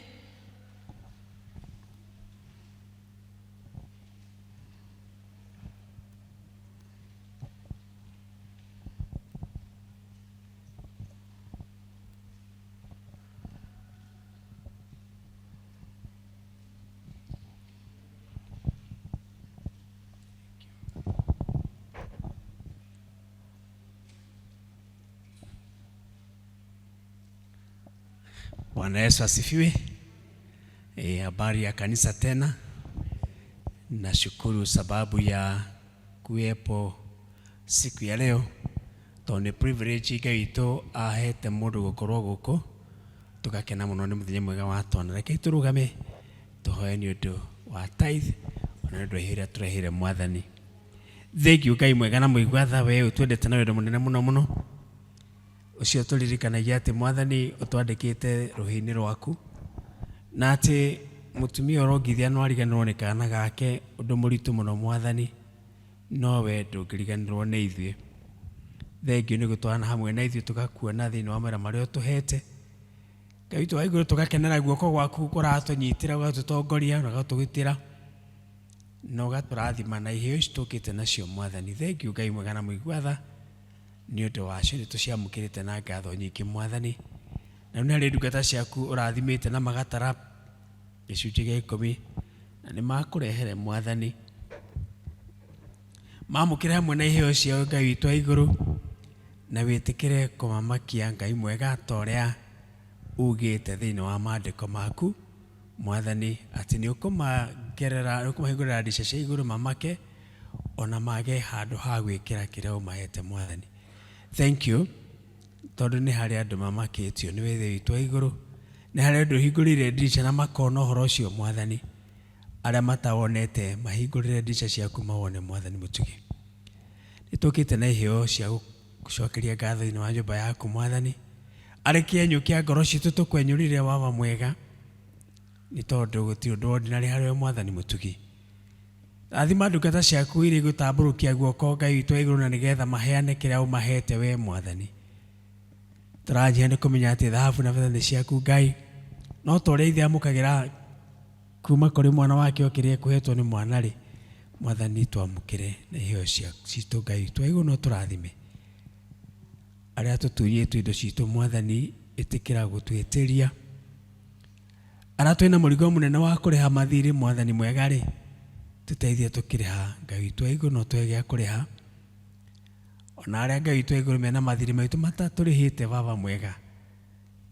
Bwana Yesu asifiwe. Habari ya kanisa tena. Nashukuru sababu ya kuwepo siku ya leo. Tondũ nĩ privilege Ngai witũ ahete mũndũ gũkorwo gũkũ. Tũgakena mũno nĩ mũthenya mwega wa twana. Reke tũrũgame tũhoe nĩ ũndũ wa tithe ona nĩ ũndũ wa iheo iria tũreheire Mwathani. Thank you Ngai mwega na mũigua tha, we ũtwendete na wendo mũnene mũno mũno. Ũcio tũririkanagia atĩ Mwathani ũtwandĩkĩte rũhĩ-inĩ rwaku, na atĩ mũtumia ũrongithia no ariganĩrwo nĩ kana gake, ũndũ mũritũ mũno Mwathani, no we ndũngĩriganĩrwo nĩ ithuĩ. Thank you nĩ gũtwarana hamwe na ithuĩ tũgakuona thĩinĩ wa mawĩra marĩa ũtũhete. Ngai witũ wa igũrũ, tũgakenera guoko gwaku kũratũnyitĩra, ũgatũtongoria na ũgatũgitĩra na ũgatũrathima na iheo ici tũkĩte nacio Mwathani. Thank you Ngai mwega na mũigua tha nĩ ũndũ wacio, nĩ tũciamũkĩrĩte na ngatho nyingĩ Mwathani. Na rĩu nĩ harĩ ndungata ciaku ũrathimĩte na magatara gĩcunjĩ gĩa 10 na nĩ makũrehere Mwathani. Mamũkĩre hamwe na iheo ciao Ngai witũ wa igũrũ, na wĩtĩkĩre kũmamakia Ngai mwega ta ũrĩa ugĩte thĩinĩ wa maandĩko maku Mwathani, atĩ nĩ ũkũmagerera, nĩ ũkũmahingũrĩra ndica cia igũrũ mamake ona mage handũ ha gwĩkĩra kĩrĩa ũmahete Mwathani. Thank you Tondũ nĩ harĩ andũ mamakĩtio nĩ wĩthĩ witũ wa igũrũ, nĩ harĩ andũ ũhingũrĩire ndirica na makona ũhoro ũcio Mwathani, arĩa matawonete mahingũrĩre ndirica ciaku mawone Mwathani mũtugi. Nĩ tũkĩte na iheo cia gũcokeria ngatho thĩinĩ wa nyũmba yaku Mwathani, arĩ kĩenyũ kĩa ngoro citũ tũkwenyũrire waba mwega, nĩ tondũ gũtirĩ ũndũ ordinary harĩ we Mwathani mũtugi. Rathima ndungata ciaku iria igũtambũrũkia guoko Ngai witũ wa igũrũ na nĩgetha maheane kĩrĩa ũmahete we Mwathani. Tũranjia nĩ kũmenya atĩ thahabu na betha nĩ ciaku Ngai, no ta ũrĩa ithe amũkagĩra kuma kũrĩ mwana wake o kĩrĩa ekũhetwo nĩ mwana rĩ, Mwathani twamũkĩre na iheo citũ Ngai witũ wa igũrũ no tũrathime. Arĩa tũtunyĩtwo indo citũ Mwathani ĩtĩkĩra gũtwĩtĩria. Arĩa twĩna mũrigo mũnene wa kũrĩha mathirĩ Mwathani mwega rĩ, tũteithie tũkĩrĩha Ngai witũ wa igũrũ no tũhe gĩa kũrĩha. Ona arĩa Ngai witũ wa igũrũ mena mathirĩ maitũ matatũrĩhĩte baba mwega,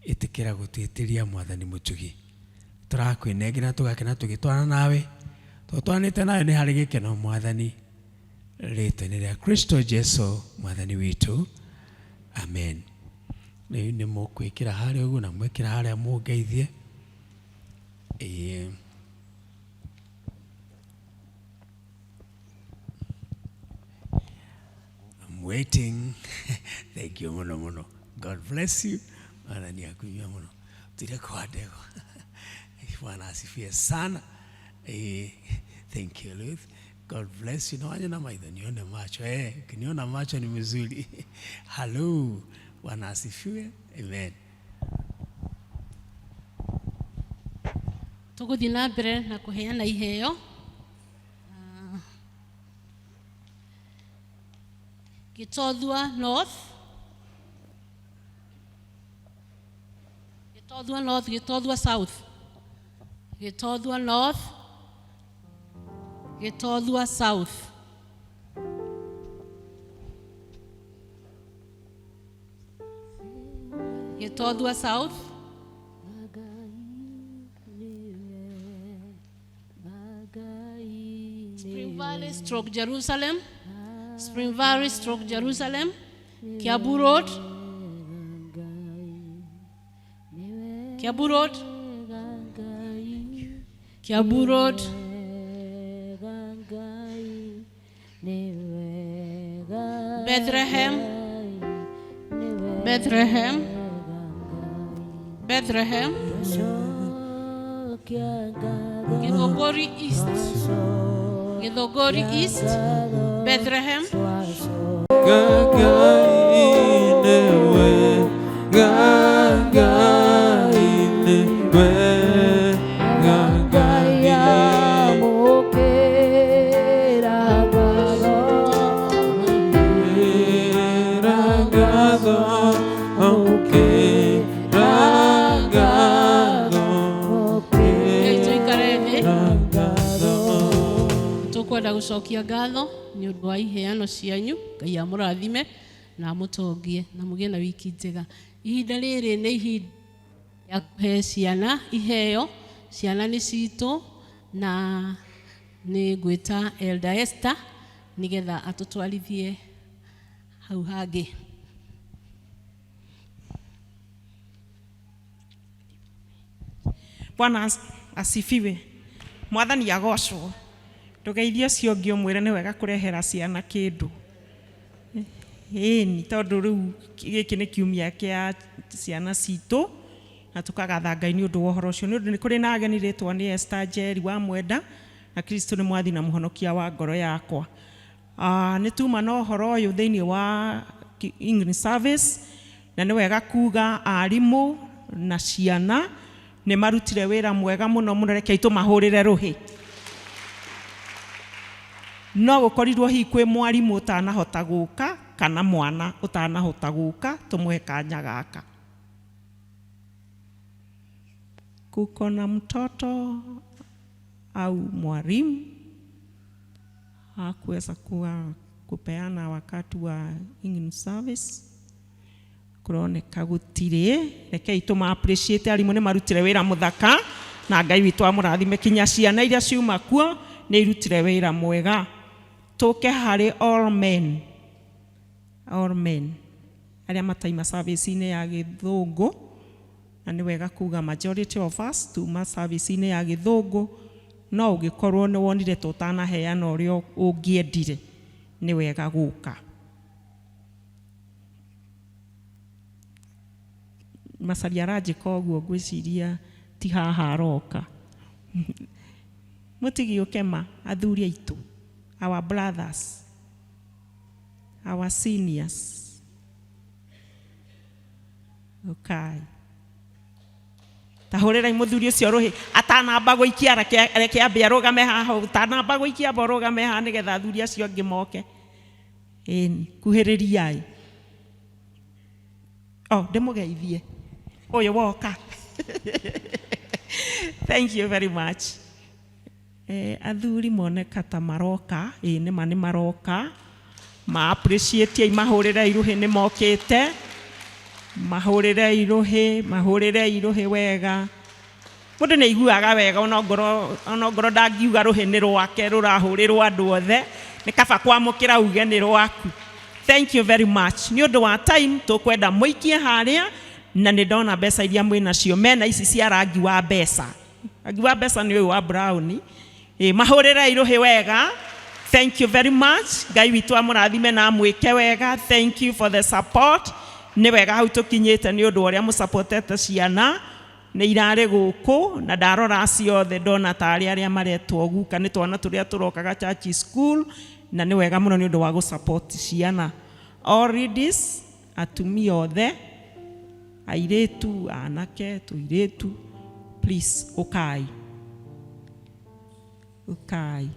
ĩtĩkĩra gũtwĩtĩria Mwathani mũtugi. Tũrakwĩnengera tũgakena tũgĩtwarana nawe, tondũ twaranĩte nawe nĩ harĩ gĩkeno Mwathani, rĩtwa-inĩ rĩa Kristo Jesu Mwathani witũ, amen. Rĩu nĩ mũkwĩkĩra harĩa ũguo na mwĩkĩra harĩa mũngeithie. Ĩĩ. I'm waiting. Thank you mũno mũno. God bless you. Mwathani akunyua mũno. Tire kwa ndegwa. Bwana asifiwe sana. Thank you Ruth. God bless you. Na wanyona maitho nione macho. Ukiniona macho ni mzuri. Hello. Bwana asifiwe. Amen. Tũgũthiĩ na mbere na kũheana iheo. Gĩtothua North, Gĩtothua North, Gĩtothua South, Gĩtothua North, Gĩtothua South. Gĩtothua South. Spring Valley stroke Jerusalem, Spring Valley stroke Jerusalem, Kiambu Road, Kiambu Road, Kiambu Road, Bethlehem, Bethlehem, Bethlehem, Githogori East, Githogori East, Bethlehem. Ngai tũikare thĩ. Tũkwenda gũcokia ngatho nĩ ũndũ wa iheano cianyu. Ngai amũrathime na amũtongie na mũgĩe na wiki njega. Ihinda rĩrĩ nĩ ihinda rĩa kũhe ciana iheo. Ciana nĩ citũ na nĩ ngwĩta Elder Esther nĩgetha atũtwarithie hau hangĩ. Bwana asifiwe. Mwathani agocwo. Ndũgeithie ũcio ũngĩ ũmwĩre nĩ wega kũrehera ciana kĩndũ. Ĩni tondũ rĩu gĩkĩ nĩ kiumia kĩa ciana citũ na tũkagatha Ngai nĩ ũndũ wa ũhoro ũcio. Nĩ ũndũ nĩ kũrĩ na ageni rĩtwa nĩ Esther Njeri wa Mwenda na Kristo nĩ mwathi na mũhonokia wa ngoro yakwa. Nĩ tuma na ũhoro ũyũ thĩinĩ wa English service na nĩ wega kuga arimũ na ciana nĩ marutire wĩra mwega mũno mũno, rekei tũmahũrĩre rũhĩ. No gũkorirwo hihi kwĩ mwarimũ ũtanahota gũka kana mwana ũtanahota gũka, tũmũhe kanya gaka. Kuko na mtoto au mwalimu hakuweza kuwa kupeana wakati wa English service, kuroneka gũtirĩ. Rekei tũma appreciate arimũ nĩ marutire wĩra mũthaka na Ngai witũ amũrathime. Kinya ciana iria ciuma kuo nĩ irutire wĩra mwega. Tũke harĩ all men, all men. Arĩa mataima service-inĩ ya Gĩthũngũ, na nĩ wega kuga majority of us tuma service-inĩ ya Gĩthũngũ, no ũngĩkorwo nĩ wonire ta ũtanaheana ũrĩa ũngĩendire, nĩ wega gũka. Macaria aranjĩka ũguo ngwĩciria ti haha aroka. Mũtigĩũke ma athuri aitũ, our brothers, our seniors. Ũkai. Ta hũrĩrai mũthuri ũcio rũhĩ atanamba gũikia, reke ambe arũgame haha, ũtanamba gũikia amba ũrũgame haha nĩgetha athuri acio angĩ moke. Ĩni, kuhĩrĩriai. Oh, ndĩmũgeithie. Ũyũ woka. Thank you very much. Athuri moneka ta maroka, ĩ nĩma nĩ maroka. Ma appreciate mahũrĩrei rũhĩ nĩ mokĩte. Mahũrĩrei rũhĩ, mahũrĩrei rũhĩ wega. Mũndũ nĩ aiguaga wega ona ngorwo ndangiuga rũhĩ nĩ rwake rũrahũrĩrwo andũ othe, nĩ kaba kwamũkĩra uge nĩ rwaku. Thank you very much. Nĩ ũndũ wa time tũkwenda mũikie harĩa, na nĩ ndona mbeca iria mwĩnacio mena ici cia rangi wa mbeca. Rangi wa mbeca nĩ ũyũ wa brown. Mahũrĩrei rũhĩ wega. Thank you very much. Ngai witũ amũrathime na amwĩke wega. Thank you for the support. Nĩ wega hau tũkinyĩte nĩ ũndũ wa ũrĩa mũsupportete ciana. Nĩ irarĩ gũkũ na ndarora ciothe ndona tarĩ arĩa maretwo guka nĩ twana tũrĩa tũrokaga church school, na nĩ wega mũno nĩ ũndũ wa gũsupport ciana. All ladies, atumia othe, airĩtu, anake, tũirĩtu, please ũkai. Ũkai.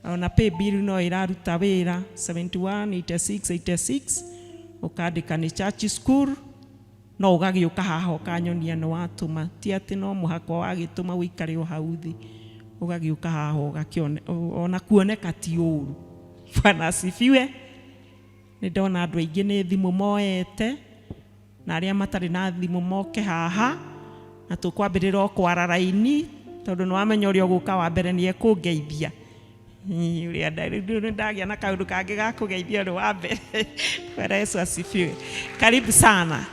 Ona pay bill no ĩraruta wĩra 71 86 86, ũkandĩka nĩ church school, no ũgagĩũka haha ũkanyonia nĩ watũma, ti atĩ no mũhaka wagĩtũma ũikare o hau thĩ, ũgagĩũka haha ũgakĩone ona kuoneka ti ũru. Bwana asifiwe. Nĩ ndona andũ aingĩ nĩ thimũ moete, na arĩa matarĩ na thimũ moke haha, na tũkwambĩrĩra o kwara raini, tondũ nĩ wamenya ũrĩa ũgũka wa mbere nĩ ekũngeithia. Ũrĩa rĩu ndagĩa na kaũndũ kangĩ ga kũgeithia ũrĩ wa mbere. Bwana Yesu asifiwe. Karibu sana.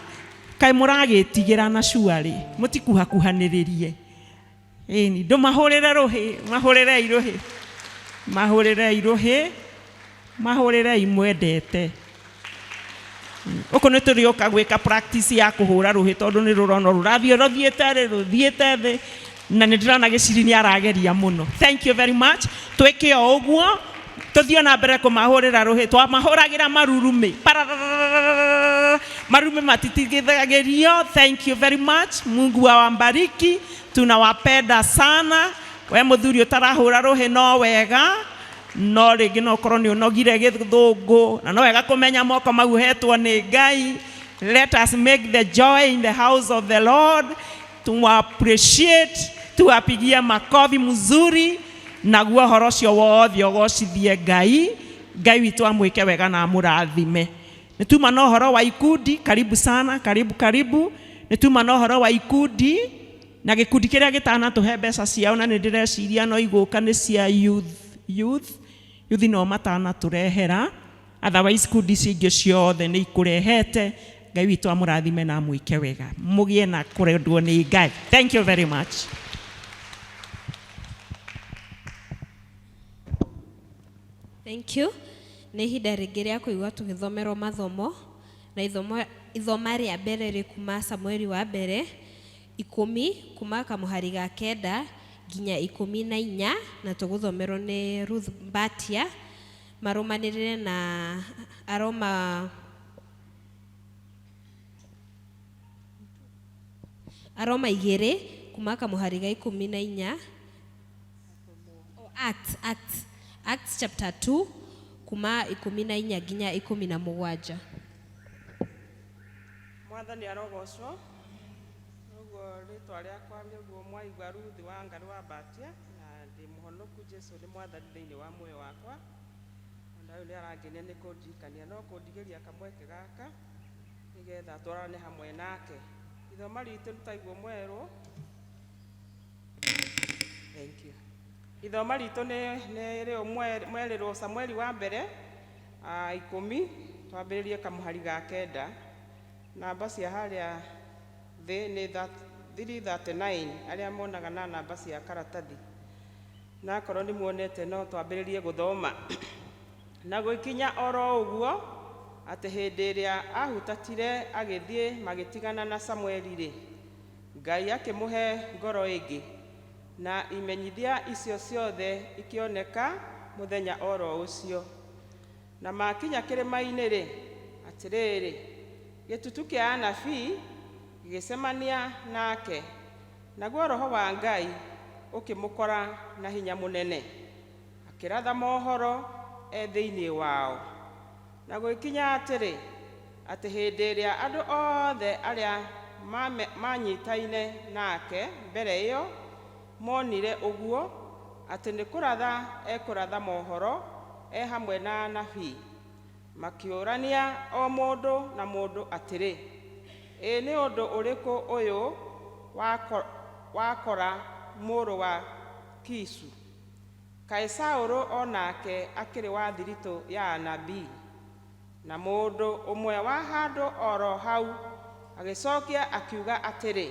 Kaĩ mũragĩtigĩra na cuarĩ, mũtikuhakuhanĩrĩrie. Ĩni, ndũmahũrĩre rũhĩ, mahũrĩrei rũhĩ. Mahũrĩrei rũhĩ, mahũrĩrei mwendete. Ũkũ nĩ tũrĩũka gwĩka practice ya kũhũra rũhĩ tondũ nĩ rũrona rũrathiĩ rũthiĩte thĩ, rũthiĩte thĩ, na nĩ ndĩrona gĩciri nĩ arageria mũno. Thank you very much. Twĩke o ũguo, tũthiĩ na mbere kũmahũrĩra rũhĩ. Twamahũragĩra marurumĩ. Parararararara. Marurumĩ matitigithagĩrio. Thank you very much. Mungu awabariki. Tunawapenda sana. We mũthuri ũtarahũra rũhĩ no wega, no rĩngĩ no ũkorwo nĩ ũnogire gĩthũngũ, na no wega kũmenya moko mau ũhetwo nĩ Ngai. Let us make the joy in the house of the Lord. To appreciate, tuwapigie makofi mzuri, naguo ũhoro ũcio wothe ũgocithie Ngai. Ngai witũ amwĩke wega na amũrathime. Nĩ tuma na ũhoro wa ikundi, karibu sana, karibu karibu. Nĩ tuma na ũhoro wa ikundi, na gĩkundi kĩrĩa gĩtanatũhe mbeca ciao, na nĩ ndĩreciria no igũka nĩ cia youth, youth, youth no matanatũrehera. Otherwise ikundi ici ingĩ ciothe nĩ ikũrehete. Ngai witũ amũrathime na amwĩke wega, mũgĩe na kũrendwo nĩ Ngai. Thank you very much. Thank you. Nĩ ihinda rĩngĩ rĩa kũigua tũgĩthomerwo mathomo, na ithoma rĩa mbere rĩ kuma Samueli wa mbere 10 kuma kamũhari ga 9 nginya 14, na tũgũthomerwo nĩ Ruth Mbatia marũmanĩrĩre na Aroma Aroma 2 kuma kamũhari ga 14. Oh, Acts chapter 2 kuma 14 nginya 17. Mwathani arogocwo. Ũguo rĩtwa rĩakwa nĩguo mwaigua Ruth wa Ngarĩ wa Mbatia, na ndĩ mũhonoku. Jesu nĩ mwathani thĩinĩ wa muoyo wakwa. Ona rĩu nĩ arangenia nĩ kũndirikania no kũndigĩria kamweke gaka nĩgetha twarane hamwe nake. Ithoma ritũ nĩ taiguo mwerũ. Thank you. Ithoma ritũ nĩ rĩu mwerĩrwo Samueli wa mbere 10 Twambĩrĩrie kamũhari ga kenda. Namba cia harĩa thĩ nĩ 339 arĩa monaga na namba cia karatathi. Na akorwo nĩ muonete no twambĩrĩrie gũthoma. Na gũgĩkinya oro ũguo atĩ hĩndĩ ĩrĩa ahutatire agĩthiĩ magĩtigana na Samueli-rĩ, Ngai akĩmũhe ngoro ĩngĩ, na imenyithia icio ciothe ikĩoneka mũthenya oro ũcio. Na makinya kĩrĩma-inĩ-rĩ, atĩrĩrĩ, gĩtutu kĩa anabii gĩgĩcemania nake, naguo Roho wa Ngai ũkĩmũkora na hinya mũnene, akĩratha mohoro e thĩinĩ wao. Na gũgĩkinya atĩrĩ, atĩ hĩndĩ ĩrĩa andũ othe arĩa maanyitaine nake mbere ĩyo monire ũguo, atĩ nĩ kũratha ekũratha mohoro e hamwe na anabii, makĩũrania o mũndũ na mũndũ atĩrĩ, Ĩ nĩ ũndũ ũrĩkũ ũyũ wakora mũrũ wa Kishu? Kaĩ Saũlũ o nake akĩrĩ wa thiritũ ya anabii? Na mũndũ ũmwe wa handũ oro hau agĩcokia akiuga atĩrĩ,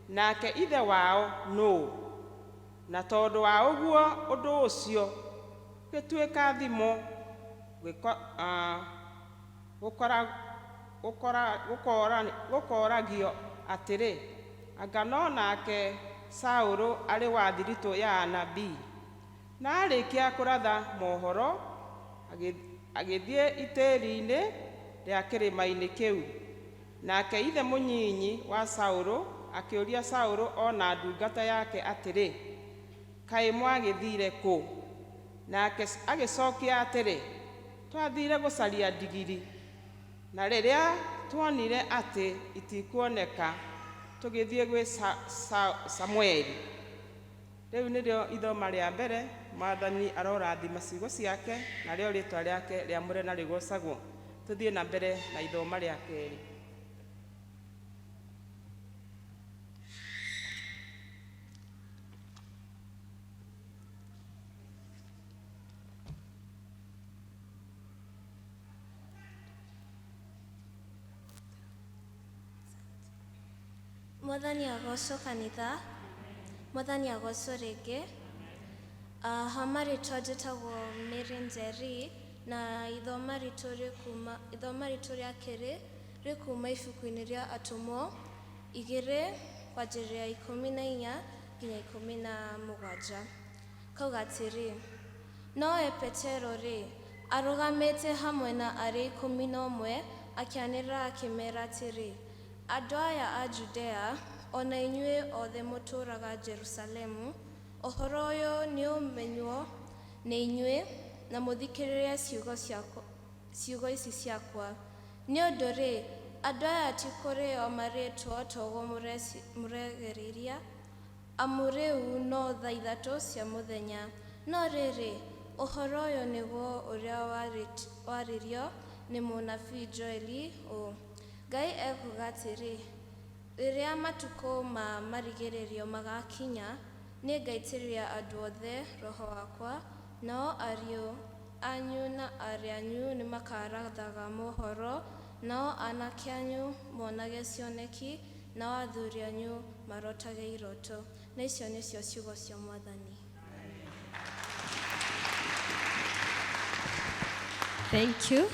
Nake ithe wao nũũ? Na tondũ wa ũguo ũndũ ũcio ũgĩtuĩka thimo gũkooragio atĩrĩ, Anga no nake Saũlũ arĩ wa thiritũ ya anabii? Na aarĩkia kũratha mohoro, agĩthiĩ itĩĩri-inĩ rĩa kĩrĩma-inĩ kĩu. Nake ithe mũnyinyi wa Saũlũ akĩũria Saũlũ o na ndungata yake atĩrĩ, Kaĩ mwagĩthiire kũ? Nake agĩcokia atĩrĩ, Twathiire gũcaria ndigiri, na rĩrĩa tuonire atĩ itikuoneka, tũgĩthiĩ gwĩ Samueli. Rĩu nĩrĩo ithoma rĩa mbere. Mwathani arorathima ciugo ciake, narĩo rĩtwa rĩake rĩamũre na rĩgocagwo. Tũthiĩ na mbere na ithoma rĩa kerĩ. Mwathani agocwo kanitha. Mwathani agocwo rĩngĩ. Ha marĩtwa njĩtagwo Mary Njeri na ithoma ritũ rĩkuma ithoma ritũ rĩa kerĩ rĩkuma ibuku-inĩ rĩa Atũmwo igĩrĩ kwanjĩrĩria 14 nginya 17. Kauga atĩrĩ, Nowe Petero-rĩ, arũgamĩte hamwe na arĩa 11, akĩanĩrĩra akĩmera atĩrĩ, Andũ aya a Judea, o na inyuĩ othe mũtũũraga Jerusalemu, ũhoro ũyũ nĩũmenywo nĩ inyuĩ, na mũthikĩrĩrie ciugo ici ciakwa. Nĩ ũndũ-rĩ, andũ aya ti kũrĩo marĩĩtwo ta ũguo mũregereria, amu rĩu no thaa 3 cia mũthenya. No rĩrĩ, ũhoro ũyũ nĩguo ũrĩa waririo nĩ mũnabii Joeli ũũ, Ngai ekuuga atĩrĩ, Rĩrĩa matukũ ma marigĩrĩrio magakinya, nĩngaitĩrĩria andũ othe Roho wakwa, nao ariũ anyu na aarĩ anyu nĩmakarathaga mohoro, nao aanake anyu monage cioneki, nao athuuri anyu marotage iroto. Na icio nĩcio ciugo cia Mwathani. Thank you.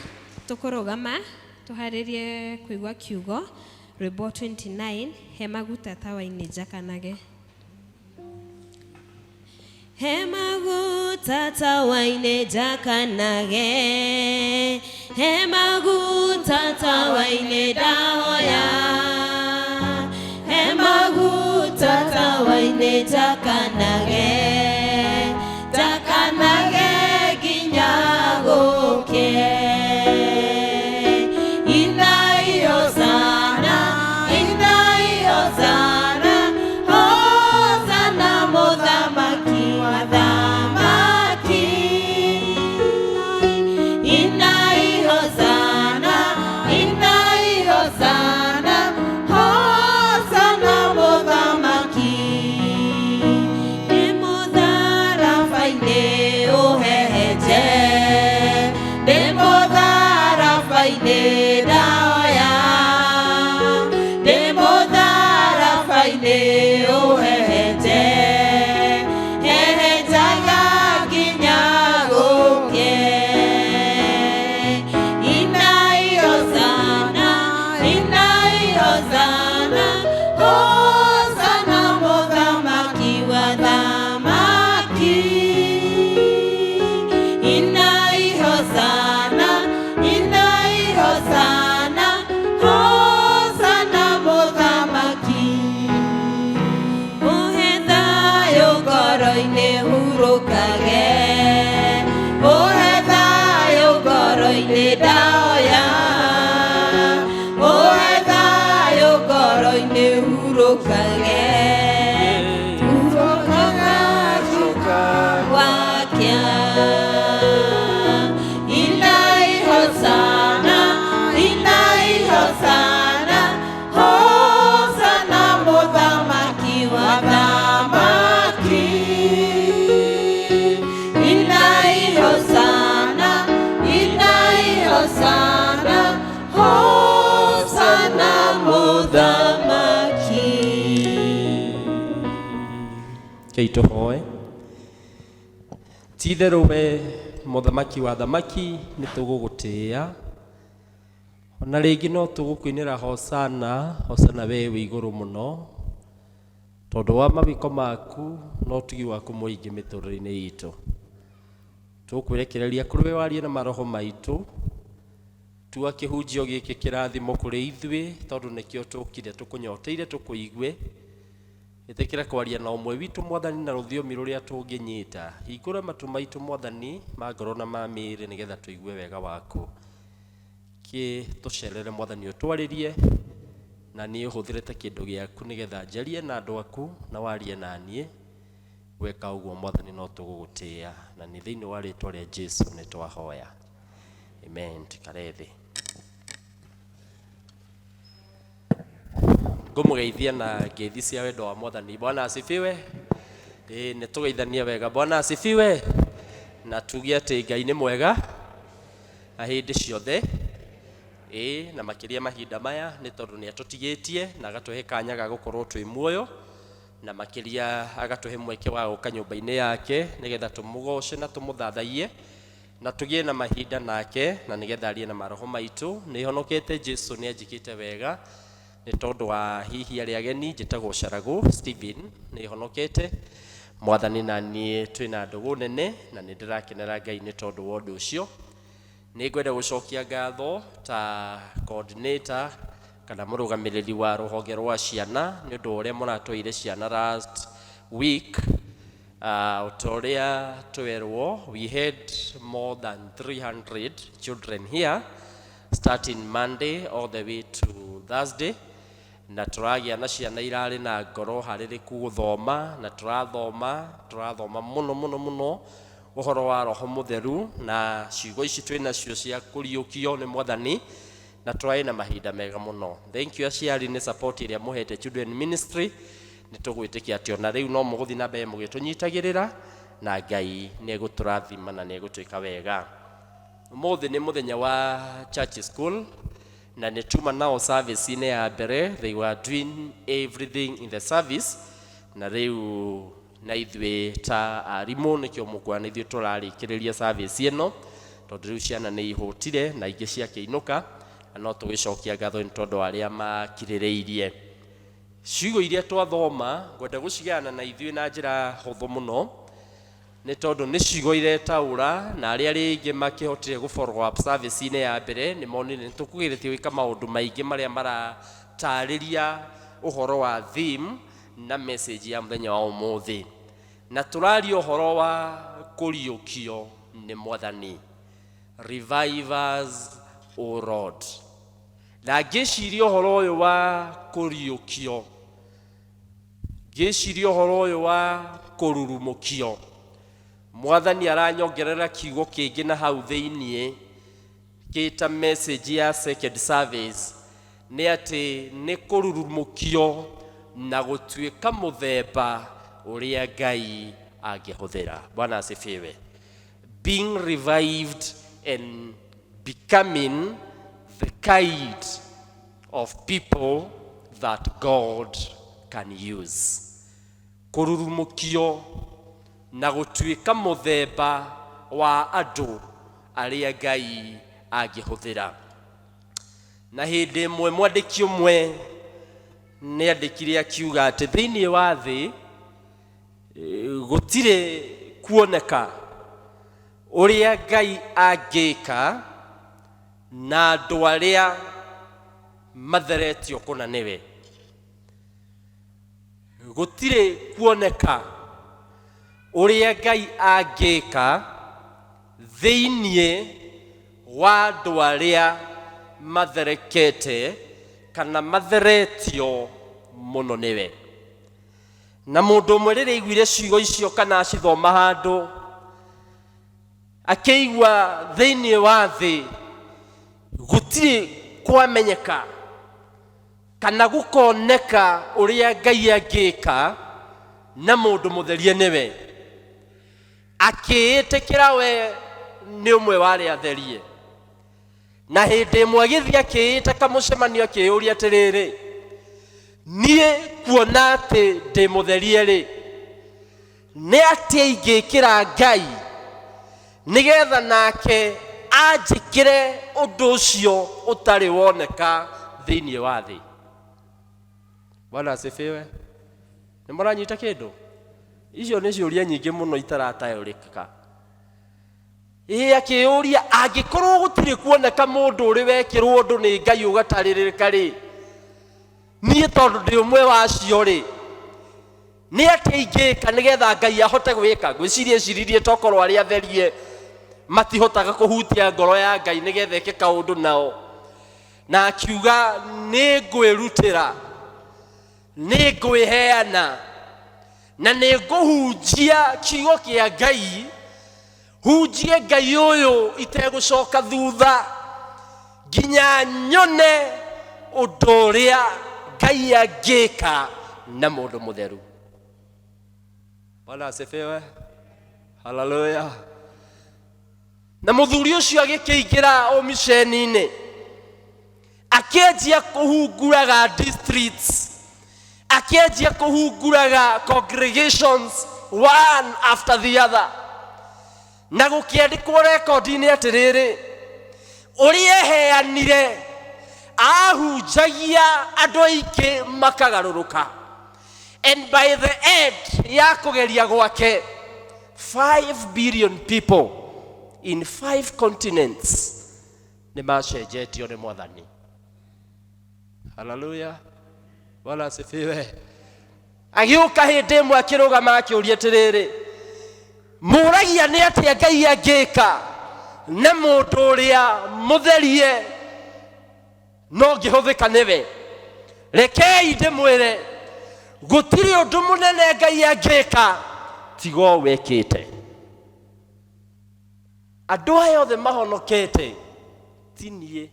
Tũkũrũgama tũharĩrie kũigua kiugo rwĩmbo 29 he maguta tawa-inĩ njakanage. He maguta tawa-inĩ njakanage, he maguta tawa-inĩ ndahoya, he maguta tawa-inĩ njakanage, njakanage nginya gũkĩe. Inai hosana, inai hosana, hosana mũthamaki wa thamaki. Inai hosana, inai hosana, hosana mũthamaki. Nĩ mũthamaki. Inai hosana, inai hosana, hosana mũthamaki. Ũhe thayũ ngoro-inĩ hurũkage, ũhe thayũ ngoro-inĩ ndaoya, ũhe thayũ ngoro-inĩ hurũkage, hurũkaga wakĩa. Inai hosana, inai hosana, hosana mũthamaki wa thamaki. Inai hosana, inai hosana, hosana mũthamaki. Kei tũhoe. Ti itherũ we mũthamaki wa thamaki nĩ tũgũgũtĩĩa, ona rĩngĩ no tũgũkũinĩra hosana hosana we wĩ igũrũ mũno, tondũ wa mawĩko maku na ũtugi waku mũingĩ mĩtũrĩre-inĩ itũ. Tũkwĩrekereria kũrĩ we warie na maroho maitũ, tua kĩhunjio gĩkĩ kĩrathimo kũrĩ ithuĩ, tondũ nĩkĩo tũkire tũkũnyoteire tũkũigue. Ĩtĩkĩra kwaria na ũmwe witũ mwathani na rũthiomi rũrĩa tũngĩnyita. Hingũra matũ maitũ mwathani ma ngoro na ma mĩĩrĩ nĩgetha tũigue wega waku. Kĩ tũcerere mwathani ũtwarĩrie, na niĩ ũhũthĩre ta kĩndũ gĩaku nĩgetha njarie na andũ aku na warie na niĩ. Weka ũguo mwathani no tũgũgũtĩĩa, na nĩ thĩinĩ wa rĩtwa rĩa Jesu nĩ twahoya. Amen. Tikare thĩ. Ngũmũgeithia na ngeithi cia wendo wa mwathani. Bwana asifiwe. Ĩĩ nĩ tũgeithanie wega. Bwana asifiwe. Na tuge atĩ Ngai nĩ mwega na hĩndĩ ciothe. Ĩĩ na makĩria mahinda maya nĩ tondũ nĩ atũtigĩtie na agatũhe kanya ga gũkorwo twĩ muoyo, na makĩria agatũhe mweke wa gũka nyũmba-inĩ yake nĩgetha tũmũgoce na tũmũthathaiye na tũgĩe na mahinda nake, na nĩgetha arie na maroho maitũ. Nĩ honokete, Jesu nĩ anjĩkĩte wega. Nĩ tondũ wa hihi arĩa ageni, njĩtagwo Caragu Stephen, nĩ honokete mwathani na niĩ twĩna ndũgũ nene na nĩ ndĩrakenera Ngai nĩ tondũ wa ũndũ ũcio. Nĩ ngwenda gũcokia ngatho ta coordinator kana mũrũgamĩrĩri wa rũhonge rwa ciana nĩ ũndũ wa ũrĩa mũratwaire ciana last week. Ta ũrĩa twerwo, we had more than 300 children here starting Monday all the way to Thursday, na tũragĩa na ciana irarĩ na ngoro harĩrĩku gũthoma, na tũrathoma tũrathoma mũno mũno mũno ũhoro wa roho mũtheru na ciugo ici twĩ nacio cia kũriũkio nĩ mwathani, na tũrarĩ na mahinda mega mũno. Thank you aciari nĩ support ĩrĩa mũhete children ministry. Nĩ tũgwĩtĩkia atĩ ona rĩu no mũgũthiĩ na mbere mũgĩtũnyitagĩrĩra, na Ngai nĩ egũtũrathima na nĩ egũtwĩka wega. Ũmũthĩ nĩ mũthenya wa church school, na nĩ tuma nao service-inĩ ya mbere. They were doing everything in the service, na rĩu na ithuĩ ta arimũ nĩkĩo mũkuona na ithuĩ tũrarĩkĩrĩria service ĩno, tondũ rĩu ciana nĩ ihũtire na ingĩ ciakĩinũka, na no tũgĩcokia ngatho nĩ tondũ wa arĩa makirĩrĩirie. Ciugo iria twathoma ngwenda gũcigayana na ithuĩ na njĩra hũthũ mũno, nĩ tondũ nĩ ciugo iretaũra, na arĩa rĩngĩ makĩhotire gũ follow up service-inĩ ya mbere nĩ monire nĩ tũkũgeretie gwĩka maũndũ maingĩ marĩa maratarĩria ũhoro wa theme na message ya mũthenya wa ũmũthĩ. Na tũraria ũhoro wa kũriũkio nĩ mwathani, revivers o Lord. Na ngĩciria ũhoro ũyũ wa kũriũkio, ngĩciria ũhoro ũyũ wa kũrurumũkio, mwathani aranyongerera kiugo kĩngĩ na hau thĩiniĩ kĩta message ya second service, nĩ atĩ nĩ kũrurumũkio na gũtuĩka mũthemba ũrĩa Ngai angĩhũthĩra. Bwana asifiwe. Being revived and becoming the kind of people that God can use. Kũrurumũkio na gũtuĩka mũthemba wa andũ arĩa Ngai angĩhũthĩra. Na hĩndĩ ĩmwe mwandĩki ũmwe nĩ andĩkire akiuga atĩ thĩinĩ wa thĩ gũtirĩ kuoneka Ũrĩa Ngai angĩka na andũ arĩa matheretio kũna nĩwe. Gũtirĩ kuoneka ũrĩa Ngai angĩka thĩinĩ wa andũ arĩa matherekete kana matheretio mũno nĩwe. Na mũndũ ũmwe rĩrĩa aiguire ciugo icio kana acithoma handũ, akĩigua thĩinĩ wa thĩ gũtirĩ kwamenyeka kana gũkoneka ũrĩa Ngai angĩka na mũndũ mũtherie nĩwe. Akĩĩtĩkĩra we nĩ ũmwe wa arĩa atherie. Na hĩndĩ ĩmwe agĩthiĩ akĩĩta kamũcemanio akĩyũria atĩrĩrĩ, niĩ kuona atĩ ndĩ mũtherie rĩ, nĩ atĩa ingĩkĩra Ngai nĩgetha nake anjĩkĩre ũndũ ũcio ũtarĩ woneka thĩinĩ wa thĩ. Bwana asifiwe. Nĩ mũranyita kĩndũ? Icio nĩ ciũria nyingĩ mũno itaratayũrĩka. Ĩĩ akĩyũria angĩkorwo gũtirĩ kuoneka mũndũ ũrĩ wekĩrwo ũndũ nĩ Ngai ũgatarĩrĩka rĩ, niĩ tondũ ndĩ ũmwe wa acio rĩ, nĩ atĩa ingĩka nĩgetha Ngai ahote gwĩka? Ngwĩciria eciririe tokorwo arĩa atherie matihotaga kũhutia ngoro ya Ngai nĩgetha eke kaũndũ nao, na akiuga nĩ ngwĩrutĩra, nĩ ngwĩheana na nĩ ngũhunjia kiugo kĩa Ngai, hunjie Ngai ũyũ itegũcoka thutha nginya nyone ũndũ ũrĩa Ngai angĩka na mũndũ mũtheru. Bwana asifiwe. Haleluya. Na mũthuri ũcio agĩkĩingĩra ũmiceni-inĩ, akĩanjia kũhunguraga districts, akĩanjia kũhunguraga congregations one after the other, na gũkĩandĩkwo rekondi-inĩ atĩrĩrĩ, ũrĩa eheanire ahunjagia andũ aingĩ makagarũrũka, and by the end ya kũgeria gwake 5 billion people in 5 continents nĩ macenjetio nĩ Mwathani. Haleluya, Bwana asifiwe. Agĩũka hĩndĩ ĩmwe akĩrũgama akĩũria atĩrĩrĩ, mũragia nĩ atĩa Ngai angĩka na mũndũ ũrĩa mũtherie no ngĩhũthĩka nĩwe? Rekei ndĩmwĩre, gũtirĩ ũndũ mũnene Ngai angĩka tiga o wekĩte. Andũ aya othe mahonokete ti niĩ,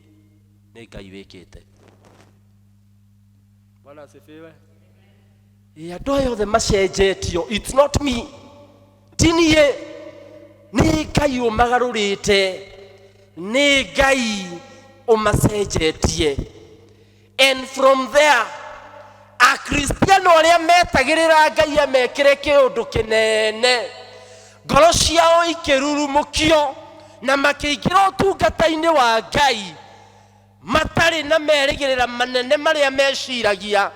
nĩ Ngai wĩkĩte. Bwana asifiwe. Ĩ, andũ aya othe macenjetio, it's not me, ti niĩ, nĩ Ngai ũmagarũrĩte, nĩ Ngai ũmacenjetie. And from there Akristiano arĩa metagĩrĩra Ngai amekĩre kĩũndũ kĩnene, ngoro ciao ikĩrurumũkio na makĩingĩra ũtungata-inĩ wa Ngai matarĩ na merĩgĩrĩra manene marĩa meciragia.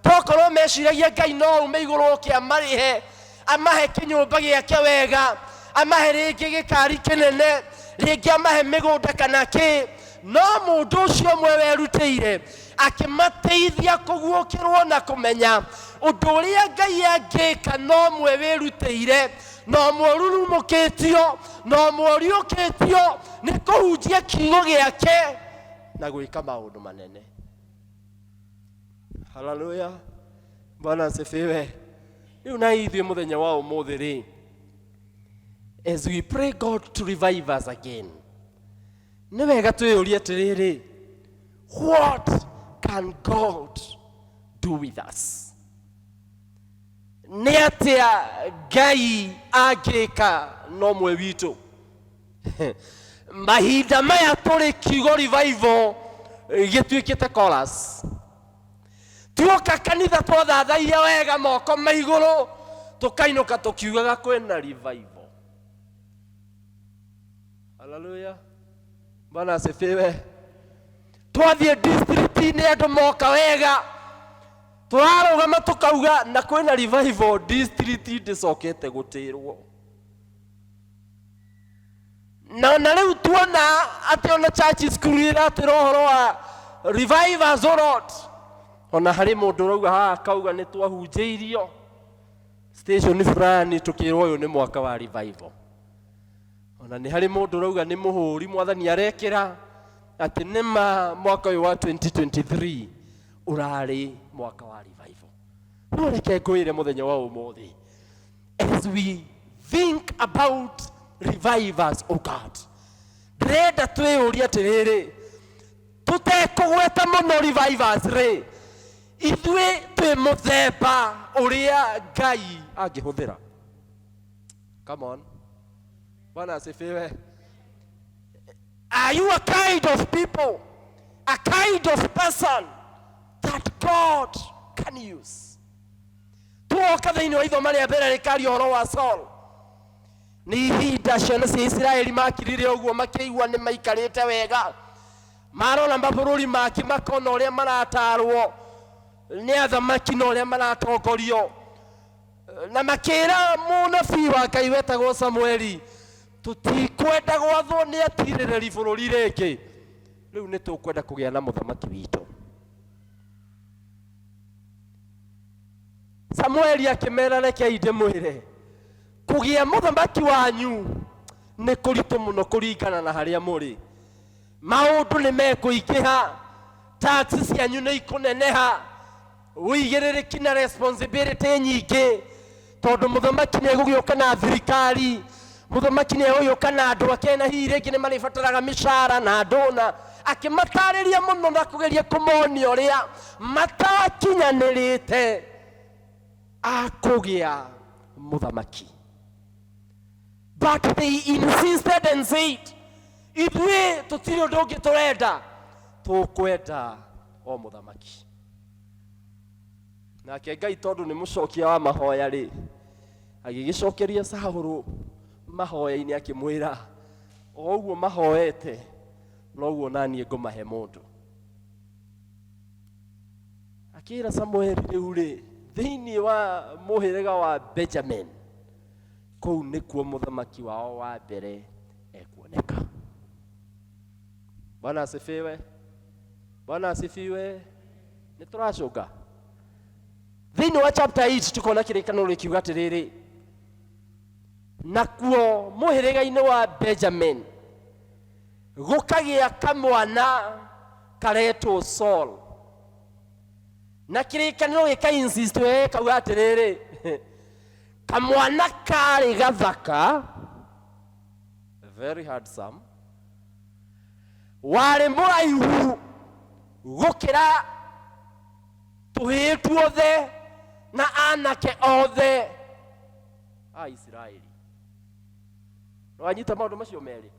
Tokorwo meciragia Ngai no aume igũrũ oke amarĩhe, amahe kĩnyũmba gĩake wega, amahe rĩngĩ gĩkari kĩnene, rĩngĩ amahe mĩgũnda kana kĩ. No mũndũ ũcio ũmwe werutĩire akĩmateithia kũguũkĩrwo na kũmenya ũndũ ũrĩa Ngai angĩka no ũmwe wĩrutĩire, na ũmwe ũrurumũkĩtio, na ũmwe ũriũkĩtio nĩ kũhunjia kiugo gĩake na gwĩka maũndũ manene. Haleluya, Bwana asifiwe. Rĩu na ithuĩ mũthenya wa ũmũthĩ rĩ, as we pray God to revive us again, nĩ wega twĩyũrie atĩrĩrĩ, what can God do with us? Nĩ atĩa Ngai angĩka na ũmwe witũ? Mahinda maya tũrĩ kiugo revival gĩtuĩkĩte chorus. Tuoka kanitha twathathaia wega moko ma igũrũ, tũkainũka tũkiugaga kwĩna revival. Haleluya, Bwana asifiwe. Twathiĩ district-inĩ andũ moka wega, tũrarũgama tũkauga na kwĩna revival district ndĩcokete gũtĩrwo. Na ona rĩu tuona atĩ ona church school ĩratwĩra ũhoro wa revivers or not, ona harĩ mũndũ ũrauga haha akauga nĩ twahunjĩirio station fulani tũkĩrwo ũyũ nĩ mwaka wa revival. Ona nĩ harĩ mũndũ ũrauga nĩ mũhũri mwathani arekĩra atĩ nĩma mwaka ũyũ wa 2023 ũrarĩ mwaka wa revival. No reke ngwĩre mũthenya wa ũmũthĩ, as we think about revivers, oh God, ndĩrenda twĩyũrie atĩrĩrĩ, tũtekũgweta mũno revivers rĩ, ithuĩ twĩ mũthemba ũrĩa Ngai angĩhũthĩra. Come on, Bwana asifiwe. Are you a kind of people, a kind of person that God can use? Tuoka thĩinĩ wa ithoma rĩa mbere rĩkaria ũhoro wa Saul, nĩ ihinda ciana cia Isiraeli makirire ũguo makĩigua nĩ maikarĩte wega, marora mabũrũri mangĩ makona ũrĩa maratarwo nĩ athamaki na ũrĩa maratongorio, na makĩra mũnabii wa Ngai wetagwo Samueli, tũtikwenda gwathwo nĩ atirĩrĩri bũrũri rĩngĩ, rĩu nĩ tũkwenda kũgĩa na mũthamaki witũ. Samueli akĩmera, rekei ndĩmwĩre, kũgĩa mũthamaki wanyu nĩ kũritũ mũno kũringana na harĩa mũrĩ. Maũndũ nĩ mekũingĩha, tax cianyu nĩ ikũneneha, ũigĩrĩrĩki na responsibility nyingĩ, tondũ mũthamaki nĩ egũgĩũka na thirikari, mũthamaki nĩ egũgĩũka na andũ ake, na hihi rĩngĩ nĩ marĩbataraga mĩcara na andũ. Na akĩmatarĩria mũno na kũgeria kũmonia ũrĩa matakinyanĩrĩte akũgĩa mũthamaki. But they insisted and said, ithuĩ tũtirĩ ũndũ ũngĩ tũrenda, tũkwenda o mũthamaki. Nake Ngai, tondũ nĩ mũcokia wa mahoya rĩ, agĩgĩcokeria Saũlũ mahoya-inĩ, akĩmwĩra o ũguo mahoete noguo naniĩ ngũmahe mũndũ. Akĩra Samueli, rĩu rĩ, thĩinĩ wa mũhĩrĩga wa Benjamin, kũu nĩkuo mũthamaki wao wa mbere ekuoneka. Bwana asifiwe. Bwana asifiwe. Nĩ tũracũnga thĩinĩ wa chapter 8, tukona kĩrĩkanĩro gĩkiuga atĩrĩrĩ, nakuo mũhĩrĩga-inĩ wa Benjamin gũkagĩa kamwana karetwo Saul. Na kĩrĩkanĩro gĩka insist we kauga atĩrĩrĩ, kamwana karĩ gathaka, very handsome, warĩ mũraihu gũkĩra tũhĩĩ tuothe na anake othe a Isiraeli. Wanyita maũndũ macio merĩ,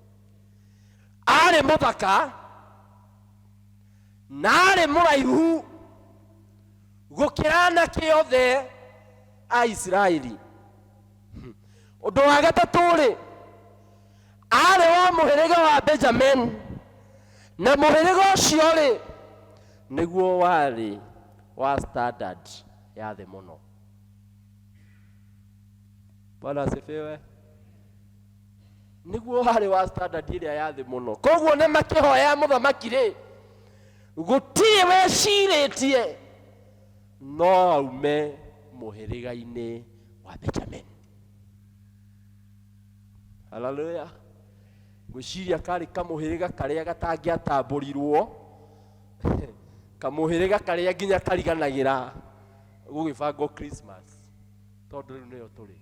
arĩ mũthaka na arĩ mũraihu gũkĩra anake othe a Isiraeli. Ũndũ wa gatatũ rĩ, arĩ wa mũhĩrĩga wa Benjamin, na mũhĩrĩga ũcio rĩ, nĩguo warĩ wa standard ya thĩ mũno. Bwana asifiwe. Nĩguo warĩ wa standard ĩrĩa ya thĩ mũno. Koguo nĩ makĩhoya mũthamaki rĩ, gũtirĩ wecirĩtie no aume mũhĩrĩga-inĩ wa Benjamin. Haleluya. Ngwĩciria karĩ kamũhĩrĩga karĩa gatangĩatambũrirwo, kamũhĩrĩga karĩa nginya kariganagĩra gũgĩbangwo Christmas, tondũ rĩu nĩyo tũrĩ.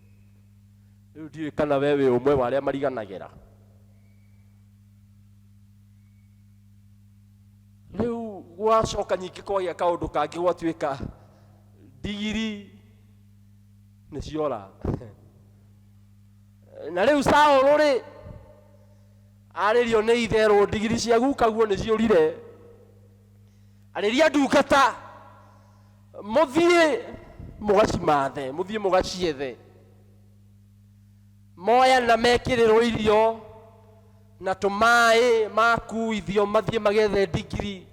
Rĩu ndiũĩ kana we wĩ ũmwe wa arĩa mariganagĩra. Rĩu gwacoka nyingĩ kwagĩa kaũndũ kangĩ, gwatuĩka ndigiri nĩ ciora. Na rĩu Saũlũ rĩ, arĩrio nĩ itherũ, ndigiri cia gukaguo nĩ ciũrire. Arĩria ndungata, mũthiĩ mũgacimathe, mũthiĩ mũgaciethe. Moya na mekĩrĩrwo irio na tũmaĩ makuithio, mathiĩ magethe ndigiri.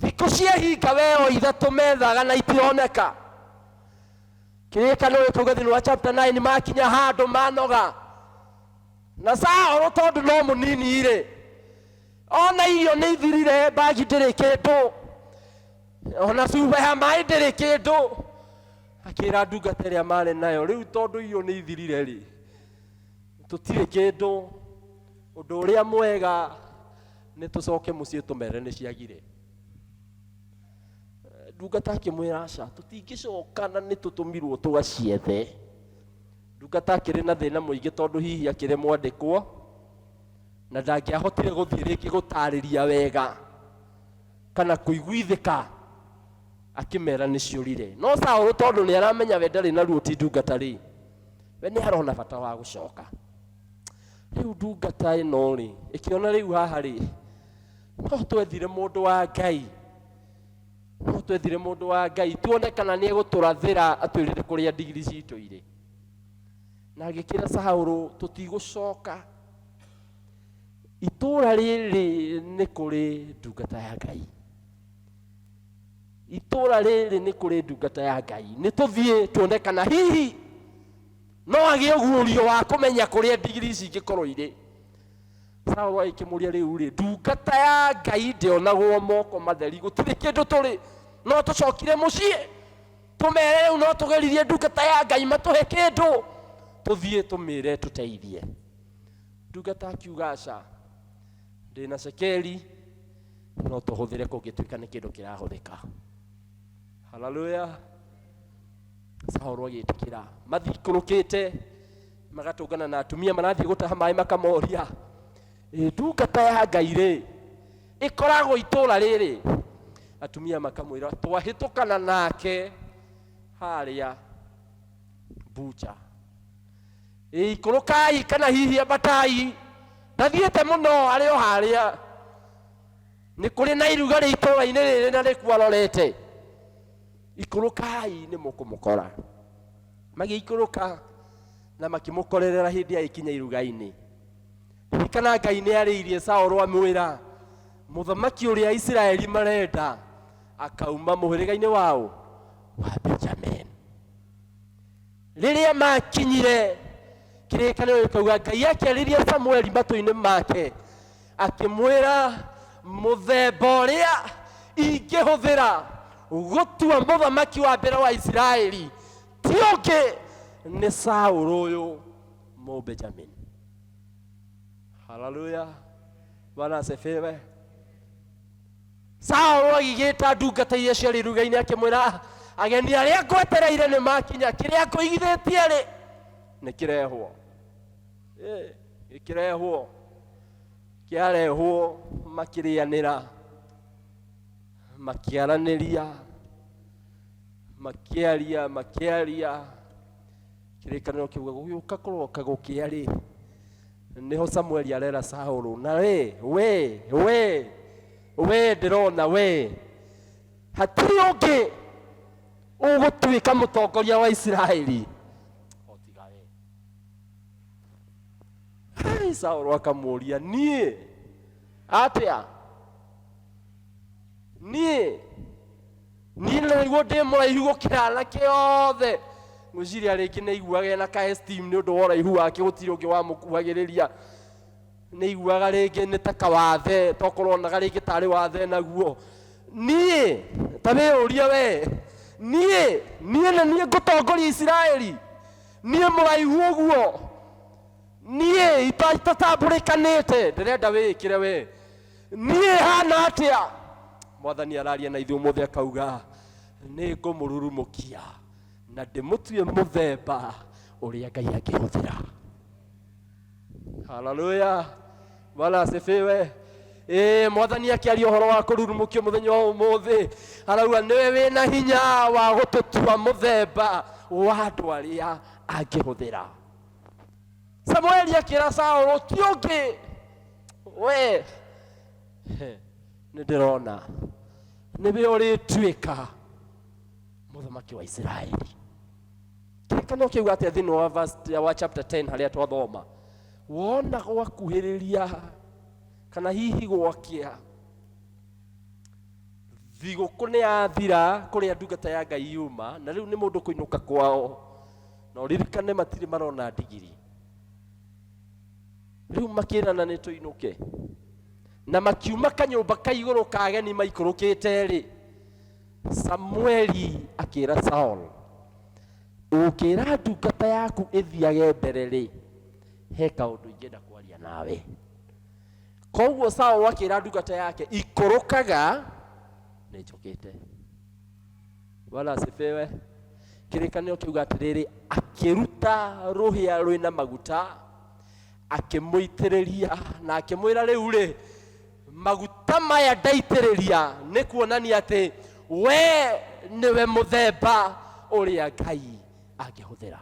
Thikũ ciahinga we o ithatũ methaga na itironeka. Kĩrĩkanĩro gĩkauga thĩinĩ wa chapter 9, makinya handũ manoga. Na Saũlũ tondũ no mũnini rĩ, ona irio nĩ ithirire, mbagi ndĩrĩ kĩndũ, ona cuba ya maĩ ndĩrĩ kĩndũ. Akĩra ndungata ĩrĩa marĩ nayo, rĩu tondũ irio nĩ ithirire rĩ, tũtirĩ kĩndũ, ũndũ ũrĩa mwega nĩ tũcoke mũciĩ tũmere nĩ ciagire. Ndungata akĩmwĩra aca, tũtingĩcoka na nĩ tũtũmirwo tũgaciethe. Ndungata akĩrĩ na thĩna mũingĩ tondũ hihi akĩrĩ mwandĩkwo na ndangĩahotire gũthiĩ rĩngĩ gũtarĩria wega kana kũiguithĩka, akĩmera nĩ ciũrire. No Saũlũ tondũ nĩ aramenya we ndarĩ na ruo ti ndungata rĩ, we nĩ arona bata wa gũcoka. Rĩu ndungata ĩno rĩ, ĩkĩona rĩu haha rĩ, no twethire mũndũ wa Ngai, no twethire mũndũ wa Ngai tuone kana nĩ egũtũrathĩra atwĩrĩre kũrĩa ndigiri citũ irĩ. Na agĩkĩra Saũlũ, tũtigũcoka itũũra rĩrĩ, nĩ kũrĩ ndungata ya Ngai. Itũũra rĩrĩ nĩ kũrĩ ndungata ya Ngai, nĩ tũthiĩ tuone kana hihi no agĩe ũguũrio wa kũmenya kũrĩa ndigiri ici ingĩkorwo irĩ. Saũlũ agĩkĩmũria, rĩu rĩ, ndungata ya Ngai ndĩonagwo moko matheri, gũtirĩ kĩndũ tũrĩ, no tũcokire mũciĩ tũmere rĩu no tũgeririe ndungata ya Ngai matũhe kĩndũ, tũthiĩ tũmĩre tũteithie. Ndungata akiuga aca, ndĩna cekeri no tũhũthĩre kũngĩtuĩka nĩ kĩndũ kĩrahũthĩka. Haleluya. Saũlũ agĩtĩkĩra. Mathikũrũkĩte magatũngana na atumia marathiĩ gũtaha maĩ, makamoria, ĩ ndungata ya Ngai rĩ, ĩkoragwo itũũra rĩrĩ? Atumia makamwĩra, twahĩtũkana nake harĩa bucha. Ĩ ikũrũkai kana hihi ambatai, ndathiĩte mũno, arĩ o harĩa nĩ kũrĩ na iruga rĩ itũũra-inĩ rĩrĩ na nĩkuo arorete, ikũrũkai nĩ mũkũmũkora. Magĩikũrũka na makĩmũkorerera hĩndĩ ya ikinya iruga-inĩ. Ririkana Ngai nĩ arĩirie Saũlũ amwĩra, mũthamaki ũrĩa Isiraeli marenda akauma mũhĩrĩga-inĩ wao wa Benjamin. Rĩrĩa makinyire, kĩrĩkanĩro gĩkauga Ngai akĩarĩria Samueli matũ-inĩ make akĩmwĩra, mũthemba ũrĩa ingĩhũthĩra gũtua mũthamaki wa mbere wa Isiraeli ti ũngĩ nĩ Saũlũ ũyũ Mũbenjamin. Haleluya, Bwana asifiwe. Saũlũ agĩgĩta ndungata iria ciarĩ iruga-inĩ akĩmwĩra, ageni arĩa ngwetereire nĩ makinya, kĩrĩa ngũigithĩtie rĩ nĩ kĩrehwo. Gĩkĩrehwo, kĩarehwo, makĩrĩanĩra, makĩaranĩria, makĩaria, makĩaria. Kĩrĩkanĩro kĩuga gũgĩũka kũroka gũkĩa rĩ, nĩho Samueli arera Saũlũ, na we we we we ndĩrona we hatirĩ ũngĩ ũgũtuĩka mũtongoria wa Isiraeli o tiga we. Hai, Saũlũ akamũũria, niĩ atĩa? Niĩ niĩ nĩguo ndĩ mũraihu gũkĩra anake othe. Ngwĩciria rĩngĩ nĩ aiguaga ena ka esteem nĩ ũndũ wa ũraihu wake, gũtirĩ ũngĩ wamũkuhagĩrĩria. Nĩ aiguaga rĩngĩ nĩ ta kawathe, tokorwo onaga rĩngĩ tarĩ wathe naguo. Niĩ ta wĩyũrie we, niĩ niĩ nĩ niĩ ngũtongoria Isiraeli, niĩ mũraihu ũguo, niĩ itatambũrĩkanĩte, ndĩrenda wĩĩkĩre we, niĩ hana atĩa? Mwathani araria na ithuĩ ũmũthĩ akauga, nĩ ngũmũrurumũkia na ndĩmũtue mũthemba ũrĩa Ngai angĩhũthĩra. Haleluya, Bwana asifiwe. Ĩĩ, Mwathani akĩaria ũhoro wa kũrurumũkio mũthenya wa ũmũthĩ arauga nĩwe wĩna hinya wa gũtũtua mũthemba wa andũ arĩa angĩhũthĩra. Samueli akĩra Saũlũ, ti ũngĩ we nĩ ndĩrona nĩwe ũrĩtuĩka mũthamaki wa Isiraeli. Kĩrĩkanĩro kĩu atĩa thĩinĩ wa verse wa chapter 10 harĩa twathoma, wona gwakuhĩrĩria kana hihi gwakĩa, thigũkũ nĩ yathira kũrĩa ndungata ya Ngai yuma, na rĩu nĩ mũndũ kũinũka kwao, na ũririkane matirĩ marona ndigiri. Rĩu makĩrana nĩ tũinũke. Na makiuma kanyũmba ka igũrũ ka ageni maikũrũkĩte rĩ, Samueli akĩra Saul, ũngĩra ndungata yaku ĩthiage mbere rĩ, he kaũndũ ingĩenda kwaria nawe. Koguo Saul akĩra ndungata yake, ikũrũkaga nĩ njũkĩte. Bwana asifiwe. Kĩrĩkanĩro kĩuga atĩrĩrĩ, akĩruta rũhĩa rwĩna maguta akĩmũitĩrĩria na akĩmwĩra rĩu rĩ, maguta maya ndaitĩrĩria nĩ kuonania atĩ we nĩwe mũthemba ũrĩa Ngai angĩhũthĩra.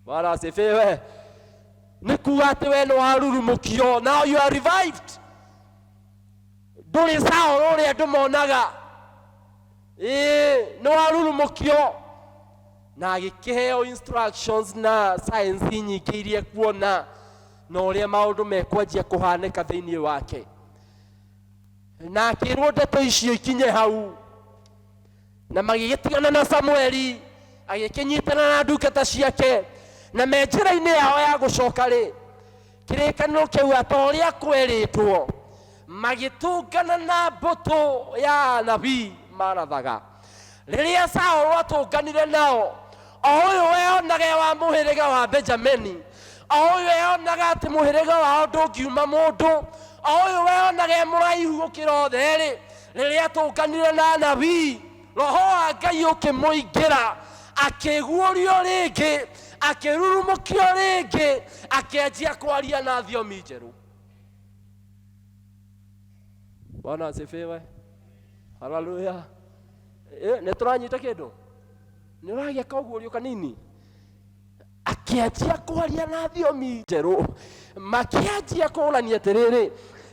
Bwana asifiwe. Nĩ kuga atĩ we nĩ warurumũkio, now you are revived. Ndũrĩ Saũlũ ũrĩa andũ monaga, ĩĩ nĩ warurumũkio. Na agĩkĩheo instructions na science nyingĩ iria kuona na ũrĩa maũndũ mekwanjia kũhanĩka thĩinĩ wake, na akĩrwo ndeto icio ikinye hau. Na magĩgĩtigana na Samueli, agĩkĩnyitana na ndungata ciake, na me njĩra-inĩ yao ya gũcoka rĩ, kĩrĩkanĩro kĩu ta ũrĩa kwerĩtwo, magĩtũngana na mbũtũ ya anabii marathaga. Rĩrĩa Saũlũ atũnganire nao, o ũyũ weonaga wa mũhĩrĩga wa Benjamini, o ũyũ weonaga atĩ mũhĩrĩga wao ndũngiuma mũndũ, o ũyũ weonaga e mũraihu gũkĩra othe rĩ, rĩrĩa atũnganire na anabii, roho wa Ngai ũkĩmũingĩra, akĩguũrio rĩngĩ, akĩrurumũkio rĩngĩ, akĩanjia kwaria na thiomi njerũ. Bwana asifiwe. Haleluya. Nĩ tũranyita kĩndũ? Nĩ ũragĩa kaũguũrio kanini? Akĩanjia kwaria na thiomi njerũ, makĩanjia kũũrania atĩrĩrĩ,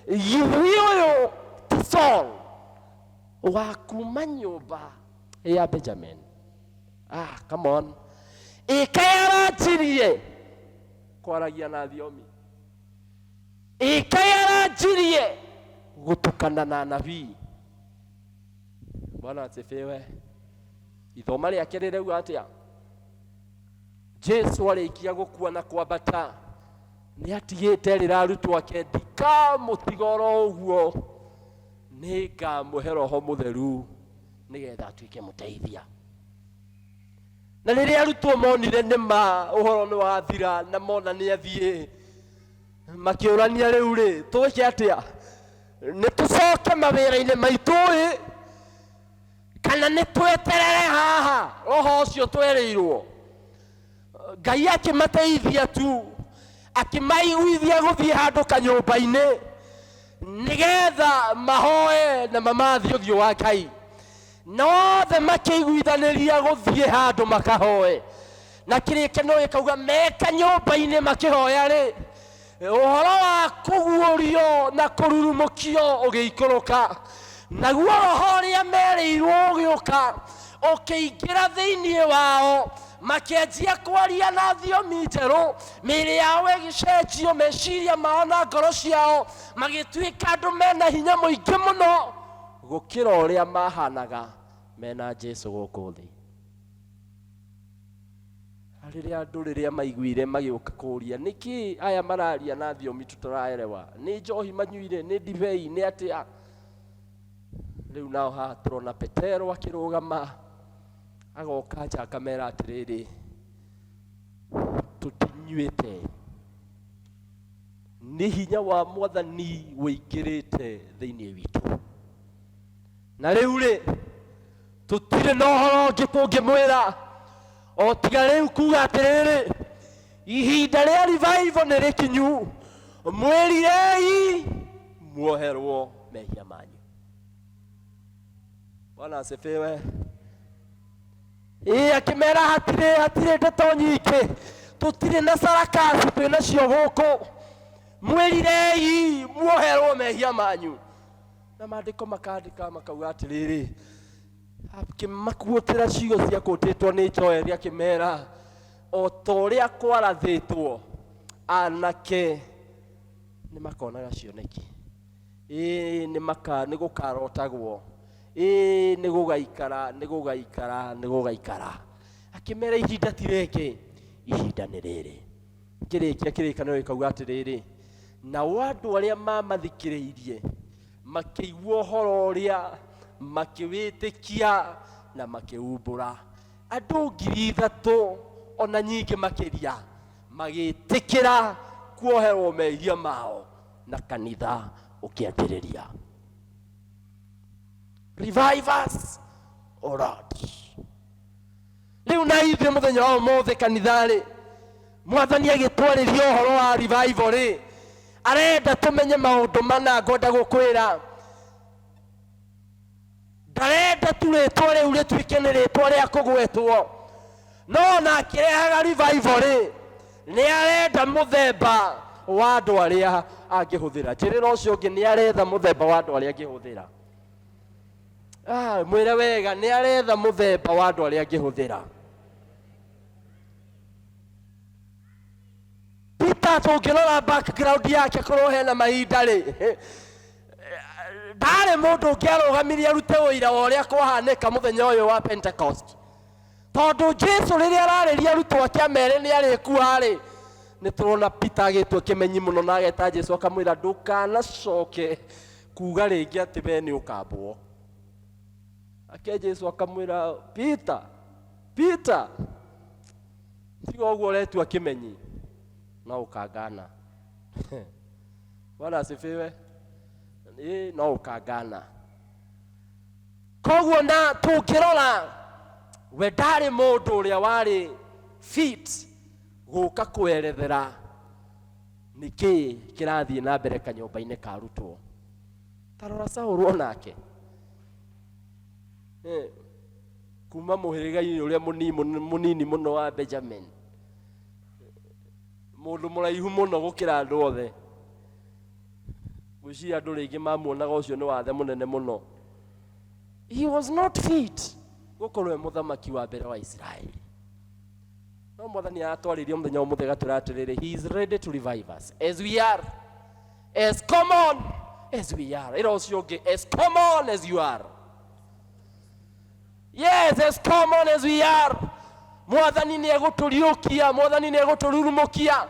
githĩ ũyũ ti Saul wa kuma nyũmba ya Benjamin? Ah, come on. Ĩkaĩ aranjirie kwaragia na thiomi, ĩkaĩ aranjirie gũtukana na nabii. Bwana asifiwe. Ithoma rĩake rĩrauga atĩa? Jesu arĩkia gũkua na kwambata, nĩ atigĩte rĩra arutwo ake, ndikamũtiga oro ũguo, nĩ ngamũhe Roho Mũtheru nĩgetha atuĩke mũteithia. Na rĩrĩa arutwo monire nĩma ũhoro nĩ wathira na mona nĩ athiĩ, makĩũrania rĩu rĩ, twĩke atĩa? Nĩ tũcoke mawĩra-inĩ maitũ ĩ, kana nĩ tweterere haha roho ũcio twerĩirwo? Ngai akĩmateithia tu, akĩmaiguithia gũthiĩ handũ kanyũmba-inĩ nĩgetha mahoe na mamathiĩ ũthiũ wa Ngai. Na othe makĩiguithanĩria gũthiĩ handũ makahoe, na kĩrĩkanĩro gĩkauga me kanyũmba-inĩ makĩhoya rĩ, ũhoro wa kũguũrio na kũrurumũkio ũgĩikũrũka, naguo roho ũrĩa merĩirwo ũgĩũka ũkĩingĩra thĩinĩ wao, makĩanjia kwaria na thiomi njerũ, mĩĩrĩ yao ĩgĩcenjio, meciria mao na ngoro ciao magĩtuĩka andũ mena hinya mũingĩ mũno gũkĩra ũrĩa mahanaga mena Jesu gũkũ thĩ. Rĩrĩa andũ rĩrĩa maiguire magĩũka kũũria nĩkĩ aya mararia na thiomi tũtaraerewa, nĩ njohi manyuire, nĩ ndibei, nĩ atĩa? Rĩu nao haha tũrona Petero akĩrũgama, agoka nja akamera atĩrĩrĩ, tũtinyuĩte, nĩ hinya wa Mwathani ũingĩrĩte thĩinĩ witũ, na rĩu rĩ tũtirĩ na ũhoro ũngĩ tũngĩmwĩra o tiga rĩu kuga atĩrĩrĩ, ihinda rĩa revival nĩ rĩkinyu, mwĩrirei muoherwo mehia manyu. Bwana asifiwe. Ĩĩ, akĩmera hatirĩ ndeto nyingĩ, tũtirĩ na sarakasi twĩnacio gũkũ, mwĩrirei muoherwo mehia manyu. Na maandĩko makandĩka makauga atĩrĩrĩ, akĩmakuũtĩra ciugo ciakũtĩtwo nĩ Joeli, akĩmera o ta ũrĩa kwarathĩtwo, anake nĩ makonaga cioneki, ĩĩ nĩ gũkarotagwo, ĩĩ nĩ gũgaikara, nĩ gũgaikara, nĩ gũgaikara. Akĩmera ihinda ti rĩngĩ, ihinda nĩ rĩrĩ. Ngĩrĩkia kĩrĩkanĩro gĩkauga atĩrĩrĩ, nao andũ arĩa mamathikĩrĩirie makĩigua ũhoro ũrĩa, makĩwĩtĩkia na makĩumbũra. Andũ 3,000 ona nyingĩ makĩria magĩtĩkĩra kuoherwo mehia mao, na kanitha ũkĩambĩrĩria. Revive us, O Lord. Rĩu na ithuĩ mũthenya wa ũmũthĩ kanitha-rĩ, mwathani agĩtwarĩria ũhoro wa revival rĩ, arenda tũmenye maũndũ mana. Ngwenda gũkwĩra, ndarenda tu rĩtwa rĩu rĩtuĩke nĩ rĩtwa rĩa kũgwetwo, no ona akĩrehaga revival rĩ, nĩ arenda mũthemba wa andũ arĩa angĩhũthĩra. Njĩrĩra ũcio ũngĩ, nĩ aretha mũthemba wa andũ arĩa angĩhũthĩra. Ah, mwĩre wega, nĩ aretha mũthemba wa andũ arĩa angĩhũthĩra. Peter, tũngĩrora background yake, korwo hena mahinda rĩ, ndarĩ mũndũ ũngĩ arũgamirie arute ũira wa ũrĩa kwahanĩka mũthenya ũyũ wa Pentecost, tondũ Jesu rĩrĩa ararĩria arutwo ake amere nĩ arĩkua rĩ, nĩ tũrona Peter agĩtua kĩmenyi mũno na ageta Jesu akamwĩra, ndũkanacoke kuga rĩngĩ atĩ we nĩ ũkambwo. Ake Jesu akamwĩra, Peter, Peter, tiga ũguo ũretua kĩmenyi, no ũkangana. Bwana asifiwe. Ĩ, no ũkangana. Koguo na tũngĩrora, we ndarĩ mũndũ ũrĩa warĩ fit gũka kwerethera nĩkĩ kĩrathiĩ na mbere kanyũmba-inĩ ka arutwo. Tarora Saũlũ onake, kuma mũhĩrĩga-inĩ ũrĩa mũnini mũno wa Benjamin, mũndũ mũraihu mũno gũkĩra andũ othe. Ngwĩciria andũ rĩngĩ mamuonaga ũcio nĩ wathe mũnene mũno. He was not fit gũkorwo e mũthamaki wa mbere wa Isiraeli. No mwathani aratwarĩria mũthenya ũmũthĩ agatwĩra atĩrĩrĩ, he is ready to revive us as we are, as common as we are. Ĩra ũcio ũngĩ, as common as you are. Yes, as common as we are, mwathani nĩ egũtũriũkia, mwathani nĩ egũtũrurumũkia.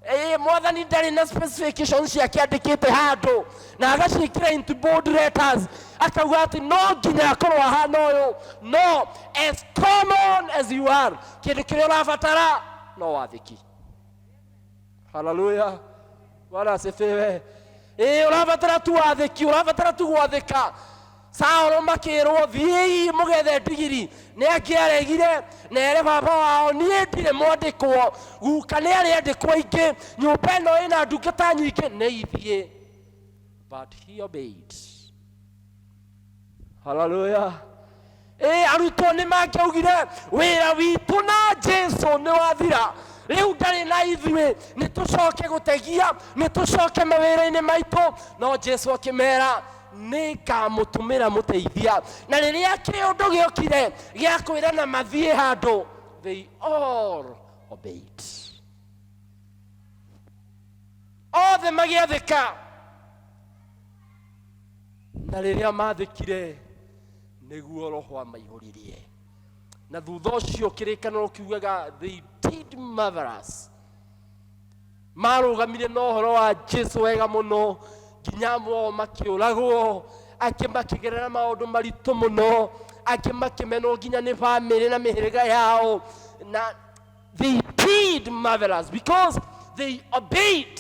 Ĩĩ, mwathani ndarĩ na specifications ciake andĩkĩte handũ na agaciĩkĩra into bold letters, akauga atĩ no nginya akorwo ahana ũyũ. No as common as you are, kĩndũ kĩrĩa ũrabatara no wathĩki. Haleluya, Bwana asifiwe. Ĩĩ, ũrabatara tu wathĩki, ũrabatara tu gwathĩka. Saũlũ makĩrwo, thiĩi mũgethe ndigiri, nĩ angĩaregire na ere baba wao, niĩ ndirĩ mwandĩkwo, guka nĩ arĩ andĩkwo aingĩ, nyũmba ĩno ĩna ndungata nyingĩ, nĩ ithiĩ. But he obeyed. Haleluya. Ĩ, arutwo nĩ mangĩaugire, wĩra witũ na Jesu nĩ wathira, rĩu ndarĩ na ithuĩ, nĩ tũcoke gũtegia, nĩ tũcoke mawĩra-inĩ maitũ. No Jesu akĩmera, nĩ ngamũtũmĩra mũteithia. Na rĩrĩa kĩũndũ gĩokire gĩa kwĩrana mathiĩ handũ, they all obeyed, othe magĩathĩka. Na rĩrĩa mathĩkire, nĩguo Roho amaihũririe, na thutha ũcio kĩrĩkanĩro kiugaga they did marvelous. Marũgamire na ũhoro wa Jesu wega mũno, nginya amwe ao makĩũragwo, angĩ makĩgerera maũndũ maritũ mũno, angĩ makĩmenwo nginya nĩ bamĩrĩ na mĩhĩrĩga yao. Na they did marvelous because they obeyed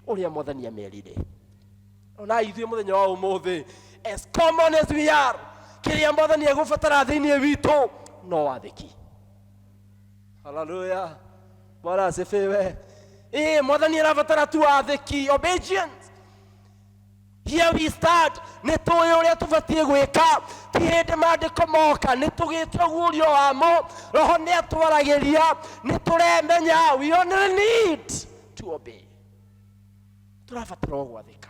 ũrĩa mwathani amerire. Ona ithuĩ mũthenya wa ũmũthĩ, as common as we are, kĩrĩa mwathani egũbatara thĩinĩ witũ no wathĩki. Haleluya, Bwana asifiwe. Ĩ, mwathani arabatara tu wathĩki, obedience. Here we start, nĩ tũĩ ũrĩa tũbatiĩ gwĩka. Ti hĩndĩ maandĩko moka, nĩ tũgĩte ũguũrio wamo, Roho nĩ atwaragĩria, nĩ tũremenya. We only need to obey. Tũrabatara o gwathĩka.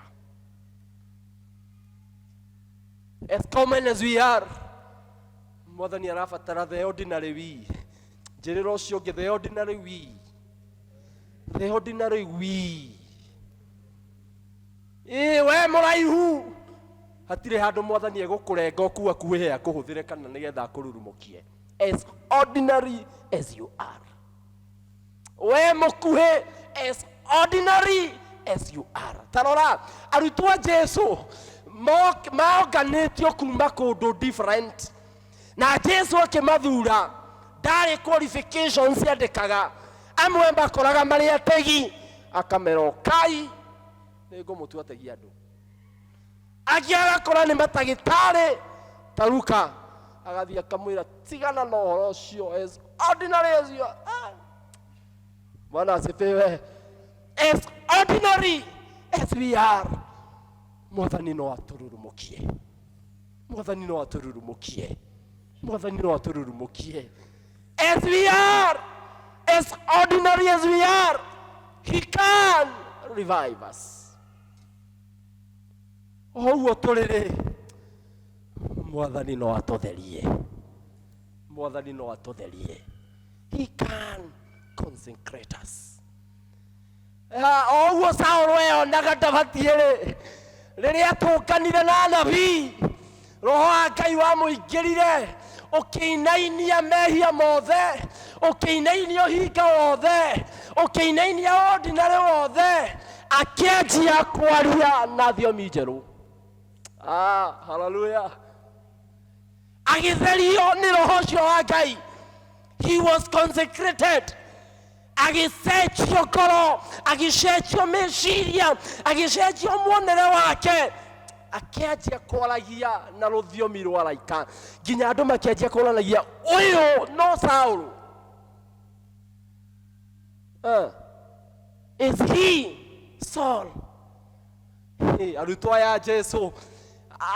As common as we are, mwathani arabatara the ordinary we. Njĩrĩra ũcio ũngĩ, the ordinary we, the ordinary we. Ĩ, we mũraihu, hatirĩ handũ mwathani egũkũrenga ũkua kuhĩhe akũhũthĩre kana nĩgetha akũrurumũkie. As ordinary as you are. We mũkuhĩ, as ordinary as you are. Tarora arutwo a Jesu maonganĩtio kuma kũndũ different, na Jesu akĩmathura ndarĩ qualifications ciandĩkaga. Amwe makoraga marĩ ategi, akamera ũkai nĩ ngũmũtua ategi andũ. Angĩ agakora nĩ matagĩtarĩ ta Luka, agathiĩ akamwĩra tigana na ũhoro ũcio, as ordinary as you are. Ah. Bwana asifiwe. As ordinary as we are, Mwathani no atũrurumũkie, Mwathani no atũrurumũkie, Mwathani no atũrurumũkie. As we are, as ordinary as we are, he can revive us. O ũguo tũrĩ rĩ, Mwathani no atũtherie, Mwathani no atũtherie. He can consecrate us. O ũguo Saũlũ eyonaga ndabatiĩ rĩ, rĩrĩa atũnganire na anabii, roho wa Ngai wamũingĩrire, ũkĩinainia mehia mothe, ũkĩinainia ũhinga wothe, ũkĩinainia ordinary wothe, akĩanjia kwaria na thiomi njerũ. Ah, hallelujah. Agĩtherio nĩ roho ũcio wa Ngai. He was consecrated. Agĩcenjio ngoro, agĩcenjio meciria, agĩcenjio muonere wake, akĩanjia kwaragia na rũthiomi rwa araika, nginya andũ makĩanjia kũranagia ũyũ no Saũlũ. Is he Saul? Hey, arutwo aya Jesu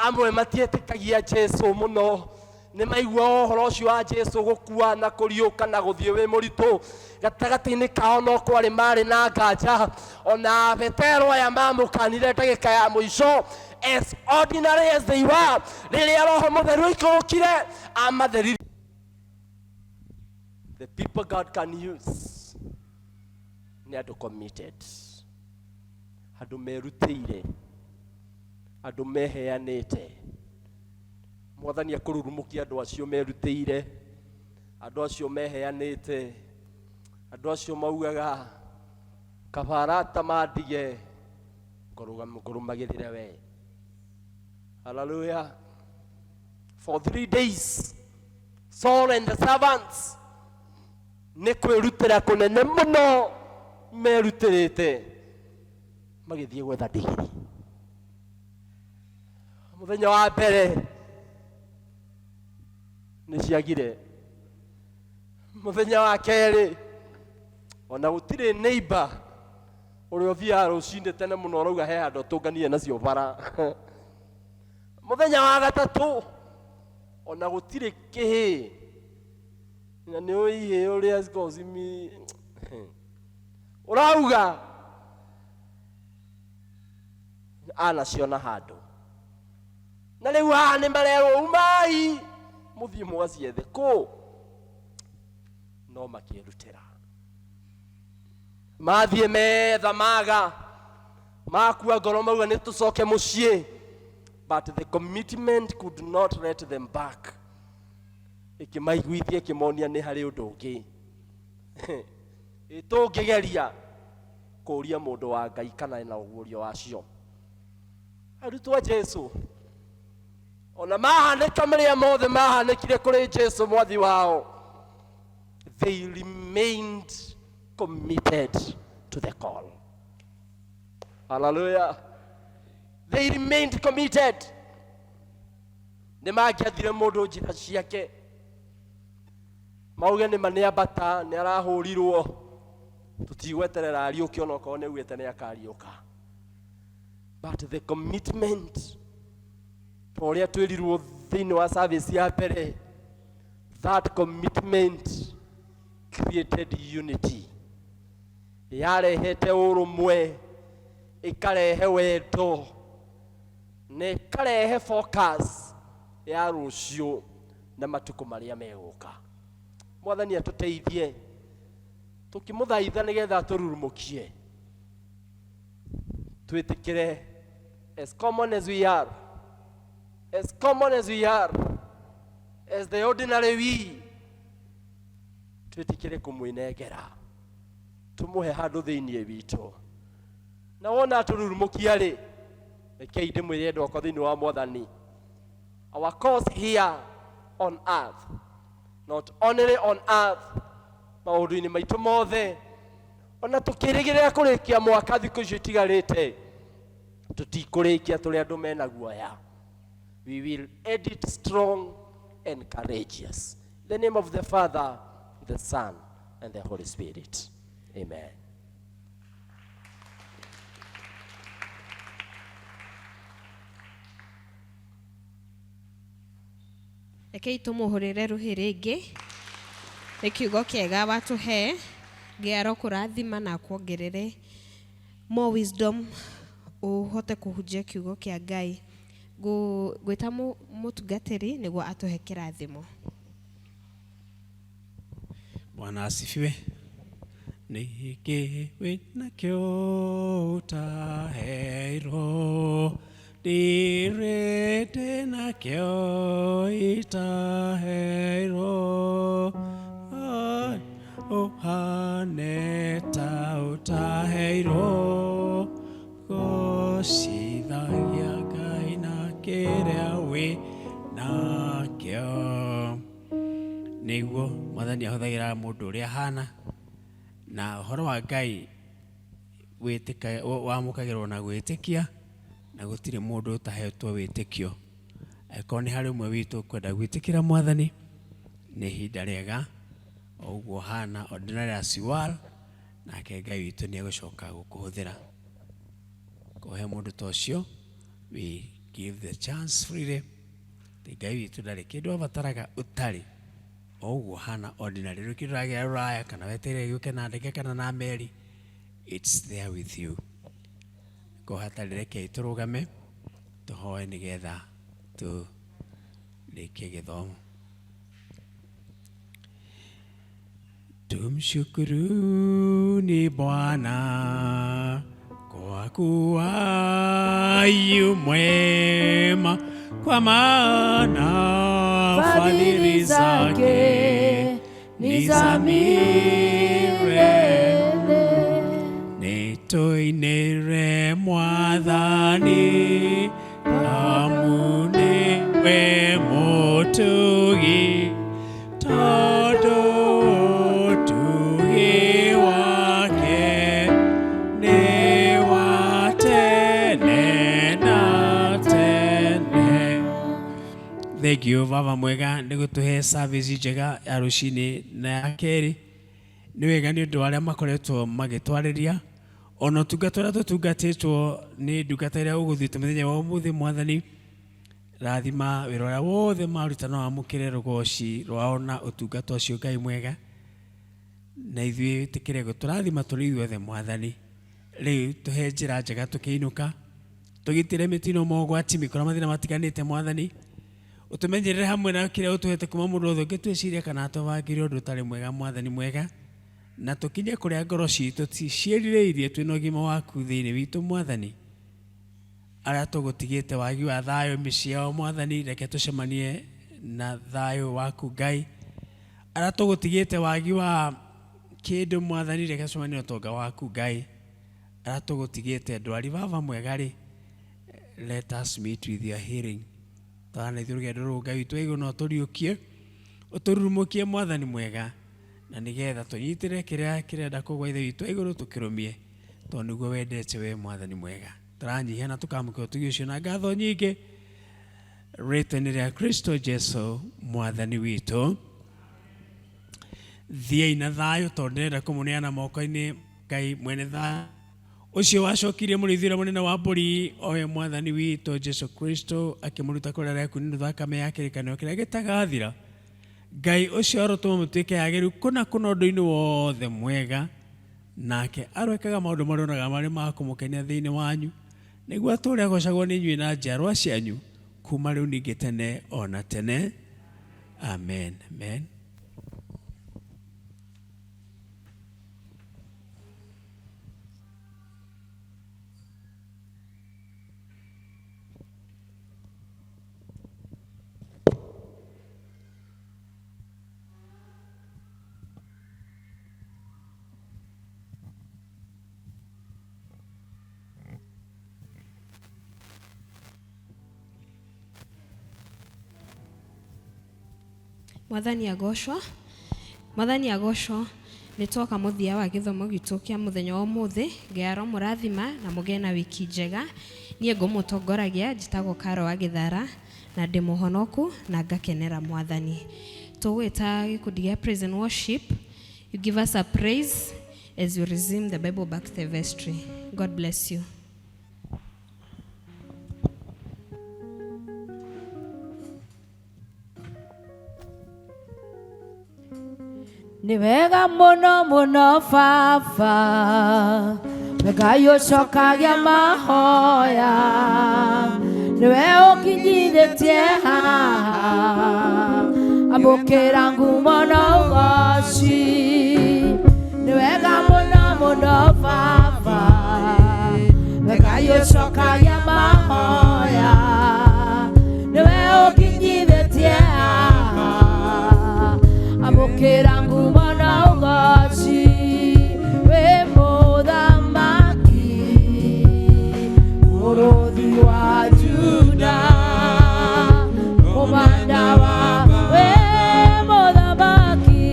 amwe matietĩkagia Jesu mũno, nĩ maigua ũhoro ũcio wa Jesu gũkua na kũriũka na gũthiĩ wĩ mũritũ. Gatagatĩ-inĩ kao no kwarĩ marĩ na nganja. Ona Petero aya mamũkanire ndagĩka ya mũico, as ordinary as they were, rĩrĩa Roho Mũtheru aikũrũkire amatheririe. The people God can use nĩ andũ committed, andũ merutĩire, andũ meheanĩte. Mwathani akũrurumũkia andũ acio merutĩire, andũ acio meheanĩte, andũ acio maugaga kaba arata mandige ngũrũmagĩrĩre we. Hallelujah. For 3 days Saul and the servants nĩ kwĩrutĩra kũnene mũno merutĩrĩte, magĩthiĩ gwetha ndigiri. Mũthenya wa mbere nĩ ciagire, mũthenya wa kerĩ ona gũtirĩ neighbor ũrĩa ũthiaga rũcinĩ tene mũno ũrauga he handũ tũnganire nacio bara. Mũthenya wa gatatũ ona gũtirĩ kĩhĩ, na nĩ ũĩ ihĩĩ ũrĩa cikoragwo cimi ũrauga anaciona handũ, na rĩu haha nĩ marerwo umai mũthiĩ mũgaciethe kũ, no makĩrutĩra mathiĩ metha maga makua ngoro mauga nĩ tũcoke mũciĩ, but the commitment could not let them back. Ĩkĩmaiguithia, ĩkĩmonia nĩ harĩ ũndũ ũngĩ ĩtũngĩgeria kũũria mũndũ wa Ngai kana ena ũguũrio wacio. Arutwo a Jesu ona mahanĩka marĩa mothe mahanĩkire kũrĩ Jesu mwathi wao, they remained committed to the call. Hallelujah. They remained committed. Nĩ mangĩathire mũndũ njĩra ciake, mauge nĩ ma nĩ ambata, nĩ arahũrirwo, tũtigweterera ariũke onokorwo nĩ augĩte nĩ akariũka. But the commitment, ta ũrĩa twĩrirwo thĩinĩ wa service ya mbere, that commitment created unity, yarehete ũrũmwe, ĩkarehe wendo, na ĩkarehe focus ya rũciũ na matukũ marĩa megũka. Mwathani atũteithie tũkĩmũthaitha nĩgetha atũrurumũkie, twĩtĩkĩre as common as we are, as common as we are, as the ordinary we, twĩtĩkĩre kũmwĩnengera. Tũmũhe handũ thĩinĩ witũ. Na wona atũrurumũkia rĩ, rekei ndĩmwĩre andũ akwa thĩinĩ wa Mwathani. Our cause here on earth, not only on earth, maũndũ-inĩ maitũ mothe, ona tũkĩrĩgĩrĩra kũrĩkia mwaka thikũ icio itigarĩte, tũtikũrĩkia tũrĩ andũ mena guoya. We will edit strong and courageous. In the name of the Father, the Son, and the Holy Spirit. Amen. Rekei tũmũhũrĩre rũhĩ rĩngĩ nĩ kiugo kĩega watũhe. Ngai arokũrathima na akuongerere more wisdom ũhote kũhunjia kiugo kĩa Ngai. Ngwĩta mũtungatĩri nĩguo atũhe kĩrathimo. Bwana asifiwe. Nĩkĩ wĩnakĩo ũtaheirwo? Ndirĩte nakĩo itaheirwo. Ai, ũhane ta ũtaheirwo. Gocithagia Ngai na kĩrĩa wĩ nakĩo. Nĩguo Mwathani ahũthagĩra mũndũ ũrĩa ahana, na ũhoro wa Ngai wamũkagĩrwo na gwĩtĩkia, na gũtirĩ mũndũ ũtahetwo wĩtĩkio. Angĩkorwo nĩ harĩ ũmwe witũ ũkwenda gwĩtĩkĩra Mwathani, nĩ ihinda rĩega, o ũguo ũhana, ordinary as you are, nake Ngai witũ nĩ egũcoka gũkũhũthĩra. Kũhe mũndũ ta ũcio, we give the chance freely. Atĩ Ngai witũ ndarĩ kĩndũ abataraga ũtarĩ, o ũguo ũhana ordinary. Rĩu kĩndũ ũragĩa rũraya kana wetereire gĩũke na ndege kana na meri, it's there with you. Ko hatarĩ, rekei tũrũgame tũhoe nĩgetha tũrĩkie gĩthomo. Tumshukuruni Bwana kwa kuwa yu mwema, kwa maana fadhili zake ni za milele. Nĩtũinĩre Mwathani amu nĩwe mũtugi, tondũ ũtugi wake nĩ wa tene na tene. Thank you baba mwega nĩ gũtũhe service njega ya rũcinĩ na ya kerĩ. Nĩ wega nĩ ũndũ wa arĩa makoretwo magĩtwarĩria ona ũtungata ũrĩa tũtungatĩtwo nĩ ndungata ĩrĩa ũgũthiĩte mũthenya wa ũmũthĩ. Mwathani, rathima wĩra ũrĩa wothe maruta na wamũkĩre rũgoci rwao na ũtungata ũcio. Ngai mwega, na ithuĩ tĩkĩre gũtũrathima tũrĩ ithuothe. Mwathani, rĩu tũhe njĩra njega tũkĩinũka, tũgitĩre mĩtino, mogwati, mĩkora, mathĩna matiganĩte. Mwathani, ũtũmenyerere hamwe na kĩrĩa ũtũhete kuma mũndũ wothe ũngĩtwĩciria kana atũbangĩre ũndũ ũtarĩ mwega. Mwathani mwega, na tũkinye kũrĩa ngoro citũ ciĩrirĩirie twĩna ũgima waku thĩinĩ witũ. Mwathani, arĩa tũgũtigĩte wagi wa thayũ mĩciĩ yao, Mwathani, reke tũcemanie na thayũ waku. Ngai, arĩa tũgũtigĩte wagi wa kĩndũ, Mwathani, reke tũcemanie na ũtonga waku. Ngai, arĩa tũgũtigĩte ndwari, baba mwega rĩ, let us meet with your healing. Twana ithuĩ rũgendo rũrũ, Ngai witũ wa igũrũ, no tũriũkie ũtũrurumũkie, Mwathani mwega, na nĩgetha tũnyitĩre kĩrĩa kĩrenda kũgwa ithe witũ wa igũrũ tũkĩrũmie, tondũ nĩguo wendete we. Mwathani mwega, tũranyihia na tũkamũkĩra ũtugi ũcio na ngatho nyingĩ rĩtwa-inĩ rĩa Kristo Jesu Mwathani witũ. Thiĩi na thayũ, tondũ ndĩrenda kũmũneana moko-inĩ Ngai mwene thayũ ũcio wacokirie mũrĩithi ũrĩa mũnene wa mbũri, owe Mwathani witũ Jesu Kristo, akĩmũruta kũrĩa arĩa nĩ thakame ya kĩrĩkanĩro kĩrĩa gĩtagathira. Ngai ũcio arotũma mũtuĩke agĩru kũna kũna ũndũ-inĩ wothe mwega, nake aroĩkaga maũndũ marĩa onaga marĩ ma kũmũkenia thĩinĩ wanyu, nĩguo atũũre agocagwo nĩ inyuĩ na njiarwa cianyu kuma rĩu ningĩ tene ona tene. Amen, amen. Mwathani agocwo. Mwathani agocwo. Nĩ twoka mũthia wa gĩthomo gitũ kĩa mũthenya wa ũmũthĩ. Ngai aromũrathima na mũgĩe na wiki njega. Niĩ ngũmũtongoragia njĩtagwo Karo wa Gĩthara na ndĩ mũhonoku na ngakenera Mwathani. Tũgwĩta gĩkundi gĩa praise and worship. You give us a praise as you resume the Bible back to the vestry. God bless you. Nĩ wega mũno mũno baba, Ngai ũcokagia mahoya, nĩwe ũkinyithĩtie haha, amũkĩra ngumo na ũgoci. Nĩ wega mũno mũno baba, Ngai ũcokagia mahoya, nĩwe ũkinyithĩtie haha, amũkĩra ngumo na ũgoci. Wĩ mũthamaki, mũrũthi wa Juda, mũmanda wa wĩ mũthamaki,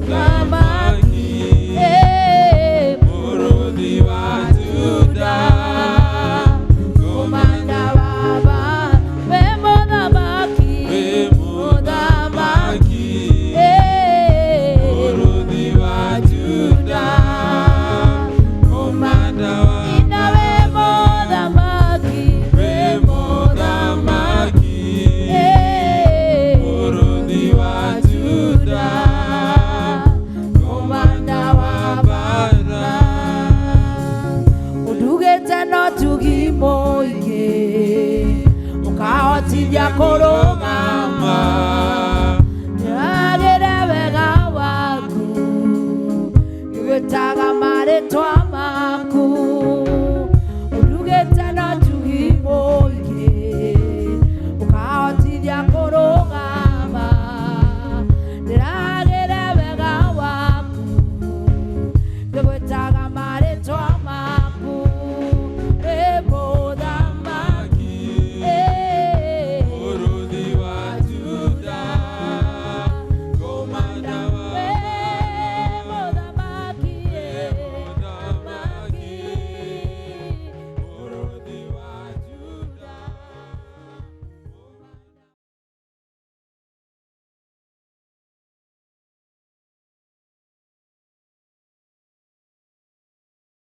thamaki, Mũrũthi wa Juda, mũmanda wa wĩ mũthamaki, mũthamaki, Mũrũthi wa Juda, mũmanda wa Ina wĩ mũthamaki, wĩ mũthamaki, Mũrũthi wa Juda, mũmanda wa bara. Ũndugĩte no tugi mũingĩ, ũkahotithia kũrũgama.